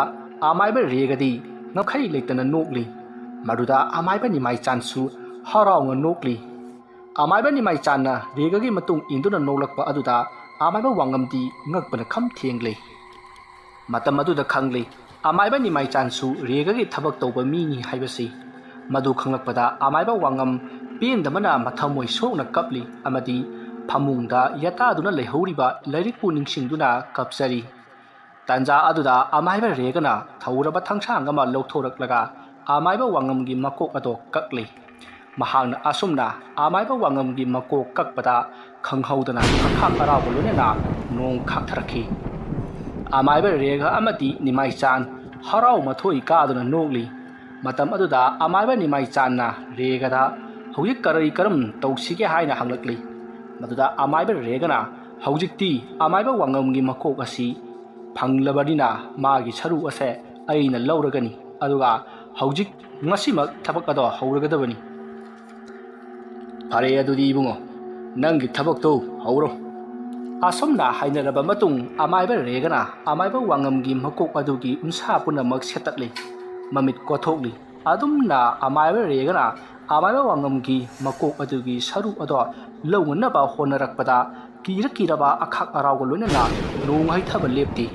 ꯑꯃꯥꯏꯕ ꯔꯦꯒꯗꯤ ꯉꯝꯈꯩ ꯂꯩꯇꯅ ꯅꯣꯛꯂꯤ꯫ ꯃꯗꯨꯗ ꯑꯃꯥꯏꯕ ꯅꯤꯃꯥꯏꯆꯥꯟꯁꯨ ꯍꯔꯥꯎꯅ ꯅꯣꯛꯂꯤ꯫ ꯑꯃꯥꯏꯕ ꯅꯤꯃꯥꯏꯆꯥꯟꯅ ꯔꯦꯒꯒꯤ ꯃꯇꯨꯡ ꯏꯟꯗꯨꯅ ꯅꯣꯛꯂꯛꯄ ꯑꯗꯨꯗ ꯑꯃꯥꯏꯕ ꯋꯥꯉꯝꯗꯤ ꯉꯛꯄꯅ ꯈꯝ ꯊꯦꯡꯂꯦ꯫ ꯃꯇꯝ ꯑꯗꯨꯗ ꯈꯪꯂꯦ, ꯑꯃꯥꯏꯕ ꯅꯤꯃꯥꯏꯆꯥꯟꯁꯨ ꯔꯦꯒꯒꯤ ꯊꯕꯛ ꯇꯧꯕ ꯃꯤꯅꯤ ꯍꯥꯏꯕꯁꯤ꯫ ꯃꯗꯨ ꯈꯪꯂꯛꯄꯗ ꯑꯃꯥꯏꯕ ꯋꯥꯉꯝ ꯄꯦꯟꯗꯕꯅ ꯃꯊꯃꯣꯏ ꯁꯣꯛꯅ ꯀꯞꯂꯤ ꯑꯃꯗꯤ ꯐꯃꯨꯡꯗ ꯌꯦꯇꯥꯗꯨꯅ ꯂꯩꯍꯧꯔꯤꯕ ꯂꯥꯏꯔꯤꯛꯄꯨ ꯅꯤꯡꯁꯤꯡꯗꯨꯅ ꯀꯞꯆꯔꯤ꯫ ꯇꯥꯟꯖꯥ ꯑꯗꯨꯗ ꯑꯃꯥꯏꯕ ꯔꯦꯒꯅ ꯊꯧꯔꯕ ꯊꯥꯡꯁꯥꯡ ꯑꯃ ꯂꯧꯊꯣꯔꯛꯂꯒ ꯑꯃꯥꯏꯕ ꯋꯥꯉꯝꯒꯤ ꯃꯀꯣꯛ ꯑꯗꯣ ꯀꯛꯂꯤ꯫ ꯃꯍꯥꯛꯅ ꯑꯁꯨꯝꯅ ꯑꯃꯥꯏꯕ ꯋꯥꯉꯝꯒꯤ ꯃꯀꯣꯛ ꯀꯛꯄꯗ ꯈꯪꯍꯧꯗꯅ ꯑꯈꯥꯛ ꯑꯔꯥꯎꯕ ꯂꯣꯏꯅꯅ ꯅꯣꯡ ꯈꯥꯛꯊꯔꯛꯈꯤ꯫ ꯑꯃꯥꯏꯕ ꯔꯦꯒ ꯑꯃꯗꯤ ꯅꯤꯃꯥꯏꯆꯥꯟ ꯍꯔꯥꯎ ꯃꯊꯣꯏ ꯀꯥꯗꯨꯅ ꯅꯣꯛꯂꯤ꯫ ꯃꯇꯝ ꯑꯗꯨꯗ ꯑꯃꯥꯏꯕ ꯅꯤꯃꯥꯏꯆꯥꯟꯅ ꯔꯦꯒꯗ ꯍꯧꯖꯤꯛ ꯀꯔꯤ ꯀꯔꯝ ꯇꯧꯁꯤꯒꯦ ꯍꯥꯏꯅ ꯍꯪꯂꯛꯂꯤ꯫ ꯃꯗꯨꯗ ꯑꯃꯥꯏꯕ ꯔꯦꯒꯅ ꯍꯧꯖꯤꯛꯇꯤ ꯑꯃꯥꯏꯕ ꯋꯥꯉꯝꯒꯤ ꯃꯀꯣꯛ ꯑꯁꯤ ꯐꯪꯂꯕꯅꯤꯅ ꯃꯥꯒꯤ ꯁꯔꯨ ꯑꯁꯦ ꯑꯩꯅ ꯂꯧꯔꯒꯅꯤ, ꯑꯗꯨꯒ ꯍꯧꯖꯤꯛ, ꯉꯁꯤꯃꯛ ꯊꯕꯛ ꯑꯗꯣ ꯍꯧꯔꯒꯗꯕꯅꯤ꯫ "ꯐꯔꯦ ꯑꯗꯨꯗꯤ ꯏꯕꯨꯡꯉꯣ, ꯅꯪꯒꯤ ꯊꯕꯛꯇꯣ ꯍꯧꯔꯣ"꯫ ꯑꯁꯨꯝꯅ ꯍꯥꯏꯅꯔꯕ ꯃꯇꯨꯡ, ꯑꯃꯥꯏꯕ ꯔꯦꯒꯅ ꯑꯃꯥꯏꯕ ꯋꯥꯉꯝꯒꯤ ꯃꯀꯣꯛ ꯑꯗꯨꯒꯤ ꯎꯟꯁꯥ ꯄꯨꯝꯅꯃꯛ ꯁꯦꯠꯇꯠꯂꯤ, ꯃꯃꯤꯠ ꯀꯣꯊꯣꯛꯂꯤ꯫ ꯑꯗꯨꯝꯅ ꯑꯃꯥꯏꯕ ꯔꯦꯒꯅ ꯑꯃꯥꯏꯕ ꯋꯥꯉꯝꯒꯤ ꯃꯀꯣꯛ ꯑꯗꯨꯒꯤ ꯁꯔꯨ ꯑꯗꯣ ꯂꯧꯅꯅꯕ ꯍꯣꯠꯅꯔꯛꯄꯗ, ꯀꯤꯔ ꯀꯤꯔꯕ ꯑꯈꯥꯛ ꯑꯔꯥꯎꯒ ꯂꯣꯏꯅꯅ ꯅꯣꯡ ꯍꯩꯊꯕ ꯂꯦꯞꯇꯦ꯫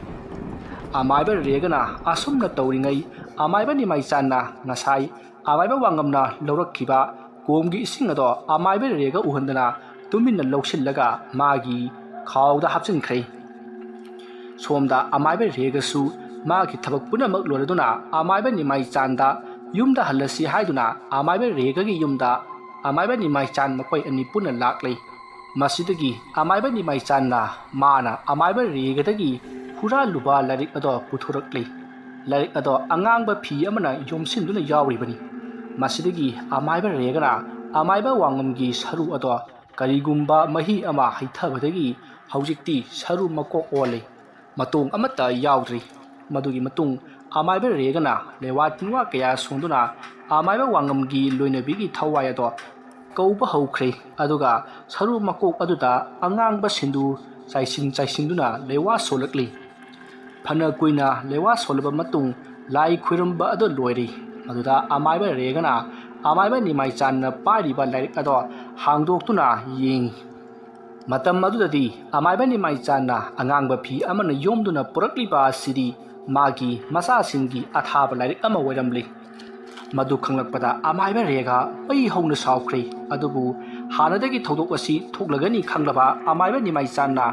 ꯑꯃꯥꯏꯕ ꯔꯦꯒꯅ ꯑꯁꯨꯝꯅ ꯇꯧꯔꯤꯉꯩ, ꯑꯃꯥꯏꯕ ꯅꯤꯃꯥꯏꯆꯥꯟꯅ ꯉꯁꯥꯏ ꯑꯃꯥꯏꯕ ꯋꯥꯉꯝꯅ ꯂꯧꯔꯛꯈꯤꯕ ꯀꯣꯝꯒꯤ ꯏꯁꯤꯡ ꯑꯗꯣ ꯑꯃꯥꯏꯕ ꯔꯦꯒ ꯎꯍꯟꯗꯅ ꯇꯨꯃꯤꯟꯅ ꯂꯧꯁꯤꯜꯂꯒ ꯃꯥꯒꯤ ꯈꯥꯎꯗ ꯍꯥꯞꯆꯤꯟꯈ꯭ꯔꯦ꯫ ꯁꯣꯝꯗ ꯑꯃꯥꯏꯕ ꯔꯦꯒꯁꯨ ꯃꯥꯒꯤ ꯊꯕꯛ ꯄꯨꯝꯅꯃꯛ ꯂꯣꯏꯔꯗꯨꯅ ꯑꯃꯥꯏꯕ ꯅꯤꯃꯥꯏꯆꯥꯟꯗ ꯌꯨꯝꯗ ꯍꯜꯂꯁꯤ ꯍꯥꯏꯗꯨꯅ ꯑꯃꯥꯏꯕ ꯔꯦꯒꯒꯤ ꯌꯨꯝꯗ ꯑꯃꯥꯏꯕ ꯅꯤꯃꯥꯏꯆꯥꯟ ꯃꯈꯣꯏ ꯑꯅꯤ ꯄꯨꯟꯅ ꯂꯥꯛꯂꯦ꯫ ꯃꯁꯤꯗꯒꯤ ꯑꯃꯥꯏꯕ ꯅꯤꯃꯥꯏꯆꯥꯟꯅ ꯃꯥꯅ ꯑꯃꯥꯏꯕ ꯔꯦꯒꯗꯒꯤ ꯍꯨꯔꯥꯜꯂꯨꯕ ꯂꯥꯏꯔꯤꯛ ꯑꯗꯣ ꯄꯨꯊꯣꯔꯛꯂꯦ꯫ ꯂꯥꯏꯔꯤꯛ ꯑꯗꯣ ꯑꯉꯥꯡꯕ ꯐꯤ ꯑꯃꯅ ꯌꯣꯝꯁꯤꯟꯗꯨꯅ ꯌꯥꯎꯔꯤꯕꯅꯤ꯫ ꯃꯁꯤꯗꯒꯤ ꯑꯃꯥꯏꯕ ꯔꯦꯒꯅ ꯑꯃꯥꯏꯕ ꯋꯥꯉꯝꯒꯤ ꯁꯔꯨ ꯑꯗꯣ ꯀꯔꯤꯒꯨꯝꯕ ꯃꯍꯤ ꯑꯃ ꯍꯩꯊꯕꯗꯒꯤ ꯍꯧꯖꯤꯛꯇꯤ ꯁꯔꯨ ꯃꯀꯣꯛ ꯑꯣꯜꯂꯦ꯫ ꯃꯇꯣꯡ ꯑꯃꯠꯇ ꯌꯥꯎꯗ꯭ꯔꯤ꯫ ꯃꯗꯨꯒꯤ ꯃꯇꯨꯡ ꯑꯃꯥꯏꯕ ꯔꯦꯒꯅ ꯂꯩꯋꯥ ꯇꯤꯟꯋꯥ ꯀꯌꯥ ꯁꯣꯡꯗꯨꯅ ꯑꯃꯥꯏꯕ ꯋꯥꯉꯝꯒꯤ ꯂꯣꯏꯅꯕꯤꯒꯤ ꯊꯋꯥꯏ ꯑꯗꯣ ꯀꯧꯕ ꯍꯧꯈ꯭ꯔꯦ꯫ ꯑꯗꯨꯒ ꯁꯔꯨ ꯃꯀꯣꯛ ꯑꯗꯨꯗ ꯑꯉꯥꯡꯕ ꯁꯤꯟꯗꯨ ꯆꯥꯏꯁꯤꯟ ꯆꯥꯏꯁꯤꯟꯗꯨꯅ ꯂꯩꯋꯥ ꯁꯣꯜꯂꯛꯂꯤ꯫ ꯐꯅ ꯀꯨꯏꯅ ꯂꯩꯋꯥ ꯁꯣꯜꯂꯕ ꯃꯇꯨꯡ ꯂꯥꯏ ꯈꯨꯔꯨꯝꯕ ꯑꯗꯨ ꯂꯣꯏꯔꯦ꯫ ꯃꯗꯨꯗ ꯑꯃꯥꯏꯕ ꯔꯦꯒꯅ ꯑꯃꯥꯏꯕ ꯅꯤꯃꯥꯏꯆꯥꯟꯅ ꯄꯥꯏꯔꯤꯕ ꯂꯥꯏꯔꯤꯛ ꯑꯗꯣ ꯍꯥꯡꯗꯣꯛꯇꯨꯅ ꯌꯦꯡꯉꯤ꯫ ꯃꯇꯝ ꯑꯗꯨꯗꯗꯤ ꯑꯃꯥꯏꯕ ꯅꯤꯃꯥꯏꯆꯥꯟꯅ ꯑꯉꯥꯡꯕ ꯐꯤ ꯑꯃꯅ ꯌꯣꯝꯗꯨꯅ ꯄꯨꯔꯛꯂꯤꯕ ꯑꯁꯤꯗꯤ ꯃꯥꯒꯤ ꯃꯆꯥꯁꯤꯡꯒꯤ ꯑꯊꯥꯕ ꯂꯥꯏꯔꯤꯛ ꯑꯃ ꯑꯣꯏꯔꯝꯂꯤ꯫ ꯃꯗꯨ ꯈꯪꯂꯛꯄꯗ ꯑꯃꯥꯏꯕ ꯔꯦꯒ ꯃꯩ ꯍꯧꯅ ꯁꯥꯎꯈ꯭ꯔꯦ꯫ ꯑꯗꯨꯕꯨ ꯍꯥꯟꯅꯗꯒꯤ ꯊꯧꯗꯣꯛ ꯑꯁꯤ ꯊꯣꯛꯂꯒꯅꯤ ꯈꯪꯂꯕ ꯑꯃꯥꯏꯕ ꯅꯤꯃꯥꯏꯆꯥꯟꯅ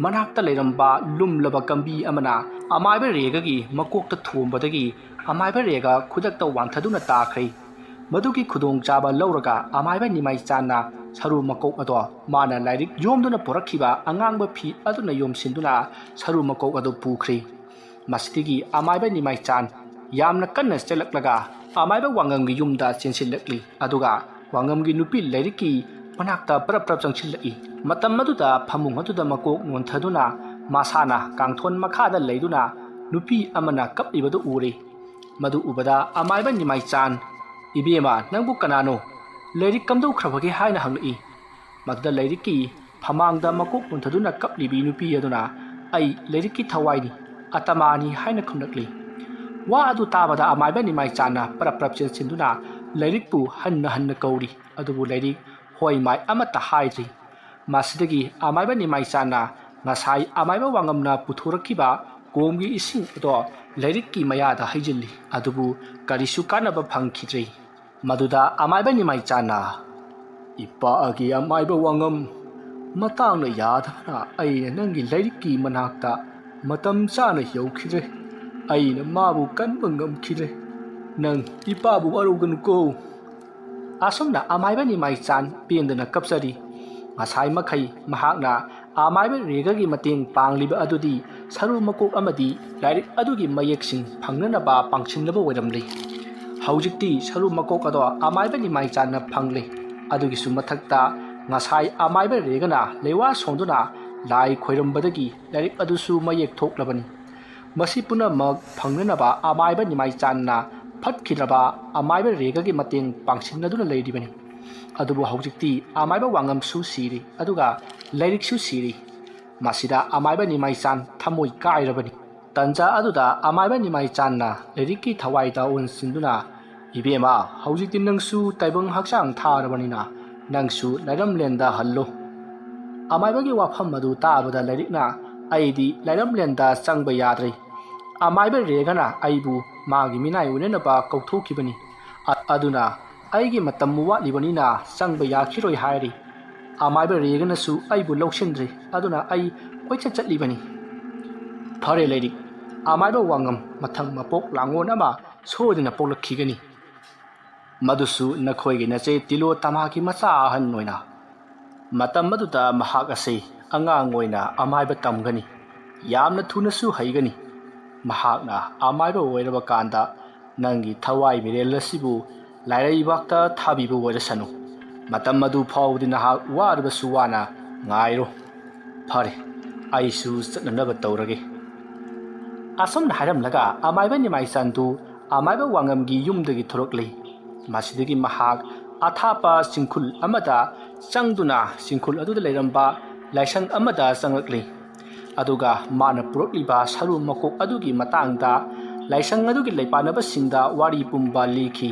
ꯃꯅꯥꯛꯇ ꯂꯩꯔꯝꯕ ꯂꯨꯝꯂꯕ ꯀꯝꯕꯤ ꯑꯃꯅ ꯑꯃꯥꯏꯕ ꯔꯦꯒꯒꯤ ꯃꯀꯣꯛꯇ ꯊꯣꯝꯕꯗꯒꯤ ꯑꯃꯥꯏꯕ ꯔꯦꯒ ꯈꯨꯗꯛꯇ ꯋꯥꯡꯊꯗꯨꯅ ꯇꯥꯈ꯭ꯔꯦ꯫ ꯃꯗꯨꯒꯤ ꯈꯨꯗꯣꯡꯆꯥꯕ ꯂꯧꯔꯒ ꯑꯃꯥꯏꯕ ꯅꯤꯃꯥꯏꯆꯥꯟꯅ ꯁꯔꯨ ꯃꯀꯣꯛ ꯑꯗꯣ ꯃꯥꯅ ꯂꯥꯏꯔꯤꯛ ꯌꯣꯝꯗꯨꯅ ꯄꯨꯔꯛꯈꯤꯕ ꯑꯉꯥꯡꯕ ꯐꯤ ꯑꯗꯨꯅ ꯌꯣꯝꯁꯤꯟꯗꯨꯅ ꯁꯔꯨ ꯃꯀꯣꯛ ꯑꯗꯨ ꯄꯨꯈ꯭ꯔꯦ꯫ ꯃꯁꯤꯗꯒꯤ ꯑꯃꯥꯏꯕ ꯅꯤꯃꯥꯏꯆꯥꯟ ꯌꯥꯝꯅ ꯀꯟꯅ ꯆꯦꯜꯂꯛꯂꯒ ꯑꯃꯥꯏꯕ ꯋꯥꯉꯝꯒꯤ ꯌꯨꯝꯗ ꯆꯦꯟꯁꯤꯜꯂꯛꯂꯤ꯫ ꯑꯗꯨꯒ ꯋꯥꯉꯝꯒꯤ ꯅꯨꯄꯤ ꯂꯥꯏꯔꯤꯛꯀꯤ ꯃꯅꯥꯛꯇ ꯄꯔꯞ ꯄꯔꯞ ꯆꯪꯁꯤꯜꯂꯛꯏ꯫ ꯃꯇꯝ ꯑꯗꯨꯗ ꯐꯃꯨꯡ ꯑꯗꯨꯗ ꯃꯀꯣꯛ ꯅꯣꯟꯊꯗꯨꯅ ꯃꯁꯥꯅ ꯀꯥꯡꯊꯣꯟ ꯃꯈꯥꯗ ꯂꯩꯗꯨꯅ ꯅꯨꯄꯤ ꯑꯃꯅ ꯀꯞꯂꯤꯕꯗꯨ ꯎꯔꯦ꯫ ꯃꯗꯨ ꯎꯕꯗ ꯑꯃꯥꯏꯕ ꯅꯤꯃꯥꯏꯆꯥꯟ, "ꯏꯕꯦꯝꯃ, ꯅꯪꯕꯨ ꯀꯅꯥꯅꯣ? ꯂꯥꯏꯔꯤꯛ ꯀꯝꯗꯧꯈ꯭ꯔꯕꯒꯦ?" ꯍꯥꯏꯅ ꯍꯪꯂꯛꯏ꯫ ꯃꯗꯨꯗ ꯂꯥꯏꯔꯤꯛꯀꯤ ꯐꯃꯥꯡꯗ ꯃꯀꯣꯛ ꯅꯣꯟꯊꯗꯨꯅ ꯀꯞꯂꯤꯕꯤ ꯅꯨꯄꯤ ꯑꯗꯨꯅ, "ꯑꯩ ꯂꯥꯏꯔꯤꯛꯀꯤ ꯊꯋꯥꯏꯅꯤ, ꯑꯇꯃꯥꯅꯤ" ꯍꯥꯏꯅ ꯈꯨꯝꯂꯛꯂꯤ꯫ ꯋꯥ ꯑꯗꯨ ꯇꯥꯕꯗ ꯑꯃꯥꯏꯕ ꯅꯤꯃꯥꯏꯆꯥꯟꯅ ꯄꯔꯞ ꯄꯔꯞ ꯆꯦꯟꯁꯤꯟꯗꯨꯅ ꯂꯥꯏꯔꯤꯛꯄꯨ ꯍꯟꯅ ꯍꯟꯅ ꯀꯧꯔꯤ, ꯑꯗꯨꯕꯨ ꯂꯥꯏꯔꯤꯛ ꯍꯣꯏ ꯃꯥꯏ ꯑꯃꯠꯇ ꯍꯥꯏꯗ꯭ꯔꯤ꯫ ꯃꯁꯤꯗꯒꯤ ꯑꯃꯥꯏꯕ ꯅꯤꯃꯥꯏꯆꯥꯟꯅ ꯉꯁꯥꯏ ꯑꯃꯥꯏꯕ ꯋꯥꯉꯝꯅ ꯄꯨꯊꯣꯔꯛꯈꯤꯕ ꯀꯣꯝꯒꯤ ꯏꯁꯤꯡ ꯑꯗꯣ ꯂꯥꯏꯔꯤꯛꯀꯤ ꯃꯌꯥꯗ ꯍꯩꯖꯤꯜꯂꯤ, ꯑꯗꯨꯕꯨ ꯀꯔꯤꯁꯨ ꯀꯥꯟꯅꯕ ꯐꯪꯈꯤꯗ꯭ꯔꯦ꯫ ꯃꯗꯨꯗ ꯑꯃꯥꯏꯕ ꯅꯤꯃꯥꯏꯆꯥꯟꯅ, "ꯏꯄꯥꯒꯤ ꯑꯃꯥꯏꯕ ꯋꯥꯉꯝ, ꯃꯇꯥꯡꯅ ꯌꯥꯗꯕꯅ ꯑꯩꯅ ꯅꯪꯒꯤ ꯂꯥꯏꯔꯤꯛꯀꯤ ꯃꯅꯥꯛꯇ ꯃꯇꯝ ꯆꯥꯅ ꯌꯧꯈꯤꯗ꯭ꯔꯦ꯫ ꯑꯩꯅ ꯃꯥꯕꯨ ꯀꯟꯕ ꯉꯝꯈꯤꯗ꯭ꯔꯦ꯫ ꯅꯪ ꯏꯄꯥꯕꯨ ꯋꯥꯔꯧꯒꯅꯨꯀꯣ"꯫ ꯑꯁꯨꯝꯅ ꯑꯃꯥꯏꯕ ꯅꯤꯃꯥꯏꯆꯥꯟ ꯄꯦꯟꯗꯅ ꯀꯞꯆꯔꯤ꯫ ꯉꯁꯥꯏ ꯃꯈꯩ ꯃꯍꯥꯛꯅ ꯑꯃꯥꯏꯕ ꯔꯦꯒꯒꯤ ꯃꯇꯦꯡ ꯄꯥꯡꯂꯤꯕ ꯑꯗꯨꯗꯤ ꯁꯔꯨ ꯃꯀꯣꯛ ꯑꯃꯗꯤ ꯂꯥꯏꯔꯤꯛ ꯑꯗꯨꯒꯤ ꯃꯌꯦꯛꯁꯤꯡ ꯐꯪꯅꯅꯕ ꯄꯥꯡꯁꯤꯟꯅꯕ ꯑꯣꯏꯔꯝꯂꯤ꯫ ꯍꯧꯖꯤꯛꯇꯤ ꯁꯔꯨ ꯃꯀꯣꯛ ꯑꯗꯣ ꯑꯃꯥꯏꯕ ꯅꯤꯃꯥꯏꯆꯥꯟꯅ ꯐꯪꯂꯦ꯫ ꯑꯗꯨꯒꯤꯁꯨ ꯃꯊꯛꯇ ꯉꯁꯥꯏ ꯑꯃꯥꯏꯕ ꯔꯦꯒꯅ ꯂꯩꯋꯥ ꯁꯣꯟꯗꯨꯅ ꯂꯥꯏ ꯈꯣꯏꯔꯝꯕꯗꯒꯤ ꯂꯥꯏꯔꯤꯛ ꯑꯗꯨꯁꯨ ꯃꯌꯦꯛ ꯊꯣꯛꯂꯕꯅꯤ꯫ ꯃꯁꯤ ꯄꯨꯝꯅꯃꯛ ꯐꯪꯅꯅꯕ ꯑꯃꯥꯏꯕ ꯅꯤꯃꯥꯏꯆꯥꯟꯅ ꯐꯠꯈꯤꯗ꯭ꯔꯕ ꯑꯃꯥꯏꯕ ꯔꯦꯒꯒꯤ ꯃꯇꯦꯡ ꯄꯥꯡꯁꯤꯟꯅꯗꯨꯅ ꯂꯩꯔꯤꯕꯅꯤ꯫ ꯑꯗꯨꯕꯨ ꯍꯧꯖꯤꯛꯇꯤ ꯑꯃꯥꯏꯕ ꯋꯥꯉꯝꯁꯨ ꯁꯤꯔꯤ, ꯑꯗꯨꯒ ꯂꯥꯏꯔꯤꯛꯁꯨ ꯁꯤꯔꯤ꯫ ꯃꯁꯤꯗ ꯑꯃꯥꯏꯕ ꯅꯤꯃꯥꯏꯆꯥꯟ ꯊꯃꯣꯏ ꯀꯥꯏꯔꯕꯅꯤ꯫ ꯇꯟꯖꯥ ꯑꯗꯨꯗ ꯑꯃꯥꯏꯕ ꯅꯤꯃꯥꯏꯆꯥꯟꯅ ꯂꯥꯏꯔꯤꯛꯀꯤ ꯊꯋꯥꯏꯗ ꯑꯣꯟꯁꯤꯟꯗꯨꯅ, "ꯏꯕꯦꯝꯃ, ꯍꯧꯖꯤꯛꯇꯤ ꯅꯪꯁꯨ ꯇꯥꯏꯕꯪ ꯍꯛꯆꯥꯡ ꯊꯥꯔꯕꯅꯤꯅ ꯅꯪꯁꯨ ꯂꯥꯏꯔꯝꯂꯦꯟꯗ ꯍꯜꯂꯨ"꯫ ꯑꯃꯥꯏꯕꯒꯤ ꯋꯥꯐꯝ ꯑꯗꯨ ꯇꯥꯕꯗ ꯂꯥꯏꯔꯤꯛꯅ, "ꯑꯩꯗꯤ ꯂꯥꯏꯔꯝꯂꯦꯟꯗ ꯆꯪꯕ ꯌꯥꯗ꯭ꯔꯦ꯫ ꯑꯃꯥꯏꯕ ꯔꯦꯒꯅ ꯑꯩꯕꯨ ꯃꯥꯒꯤ ꯃꯤꯅꯥꯏ ꯑꯣꯏꯅꯅꯕ ꯀꯧꯊꯣꯛꯈꯤꯕꯅꯤ꯫ ꯑ-, ꯑꯗꯨꯅ ꯑꯩꯒꯤ ꯃꯇꯝ ꯋꯥꯠꯂꯤꯕꯅꯤꯅ ꯆꯪꯕ ꯌꯥꯈꯤꯔꯣꯏ" ꯍꯥꯏꯔꯤ꯫ ꯑꯃꯥꯏꯕ ꯔꯦꯒꯅꯁꯨ ꯑꯩꯕꯨ ꯂꯧꯁꯤꯟꯗ꯭ꯔꯦ, ꯑꯗꯨꯅ ꯑꯩ ꯀꯣꯏꯆꯠ ꯆꯠꯂꯤꯕꯅꯤ꯫ ꯐꯔꯦ ꯂꯥꯏꯔꯤꯛ, ꯑꯃꯥꯏꯕ ꯋꯥꯉꯝ, ꯃꯊꯪ ꯃꯄꯣꯛ ꯂꯥꯡꯑꯣꯟ ꯑꯃ ꯁꯣꯏꯗꯅ ꯄꯣꯛꯂꯛꯈꯤꯒꯅꯤ꯫ ꯃꯗꯨꯁꯨ ꯅꯈꯣꯏꯒꯤ ꯅꯆꯦ ꯇꯤꯂꯣ ꯇꯃꯥꯒꯤ ꯃꯆꯥ ꯑꯍꯟ ꯑꯣꯏꯅ꯫ ꯃꯇꯝ ꯑꯗꯨꯗ ꯃꯍꯥꯛ ꯑꯁꯤ ꯑꯉꯥꯡ ꯑꯣꯏꯅ ꯑꯃꯥꯏꯕ ꯇꯝꯒꯅꯤ꯫ ꯌꯥꯝꯅ ꯊꯨꯅꯁꯨ ꯍꯩꯒꯅꯤ꯫ ꯃꯍꯥꯛꯅ ꯑꯃꯥꯏꯕ ꯑꯣꯏꯔꯕ ꯀꯥꯟꯗ ꯅꯪꯒꯤ ꯊꯋꯥꯏ ꯃꯤꯔꯦꯜ ꯑꯁꯤꯕꯨ ꯂꯥꯏꯔꯩꯕꯥꯛꯇ ꯊꯥꯕꯤꯕ ꯑꯣꯏꯔꯁꯅꯨ꯫ ꯃꯇꯝ ꯑꯗꯨ ꯐꯥꯎꯕꯗꯤ ꯅꯍꯥꯛ ꯋꯥꯔꯕꯁꯨ ꯋꯥꯅ ꯉꯥꯏꯔꯣ꯫ ꯐꯔꯦ, ꯑꯩꯁꯨ ꯆꯠꯅꯅꯕ ꯇꯧꯔꯒꯦ꯫ ꯑꯁꯨꯝꯅ ꯍꯥꯏꯔꯝꯂꯒ ꯑꯃꯥꯏꯕ ꯅꯤꯃꯥꯏꯆꯥꯟꯗꯨ ꯑꯃꯥꯏꯕ ꯋꯥꯉꯝꯒꯤ ꯌꯨꯝꯗꯒꯤ ꯊꯣꯔꯛꯂꯤ꯫ ꯃꯁꯤꯗꯒꯤ ꯃꯍꯥꯛ ꯑꯊꯥꯞꯄ ꯆꯤꯡꯈꯨꯜ ꯑꯃꯗ ꯆꯪꯗꯨꯅ ꯆꯤꯡꯈꯨꯜ ꯑꯗꯨꯗ ꯂꯩꯔꯝꯕ ꯂꯥꯏꯁꯪ ꯑꯃꯗ ꯆꯪꯂꯛꯂꯤ꯫ ꯑꯗꯨꯒ ꯃꯥꯅ ꯄꯨꯔꯛꯂꯤꯕ ꯁꯔꯨ ꯃꯀꯣꯛ ꯑꯗꯨꯒꯤ ꯃꯇꯥꯡꯗ ꯂꯥꯏꯁꯪ ꯑꯗꯨꯒꯤ ꯂꯩꯄꯥꯛꯅꯕꯁꯤꯡꯗ ꯋꯥꯔꯤ ꯄꯨꯝꯕ ꯂꯤꯈꯤ꯫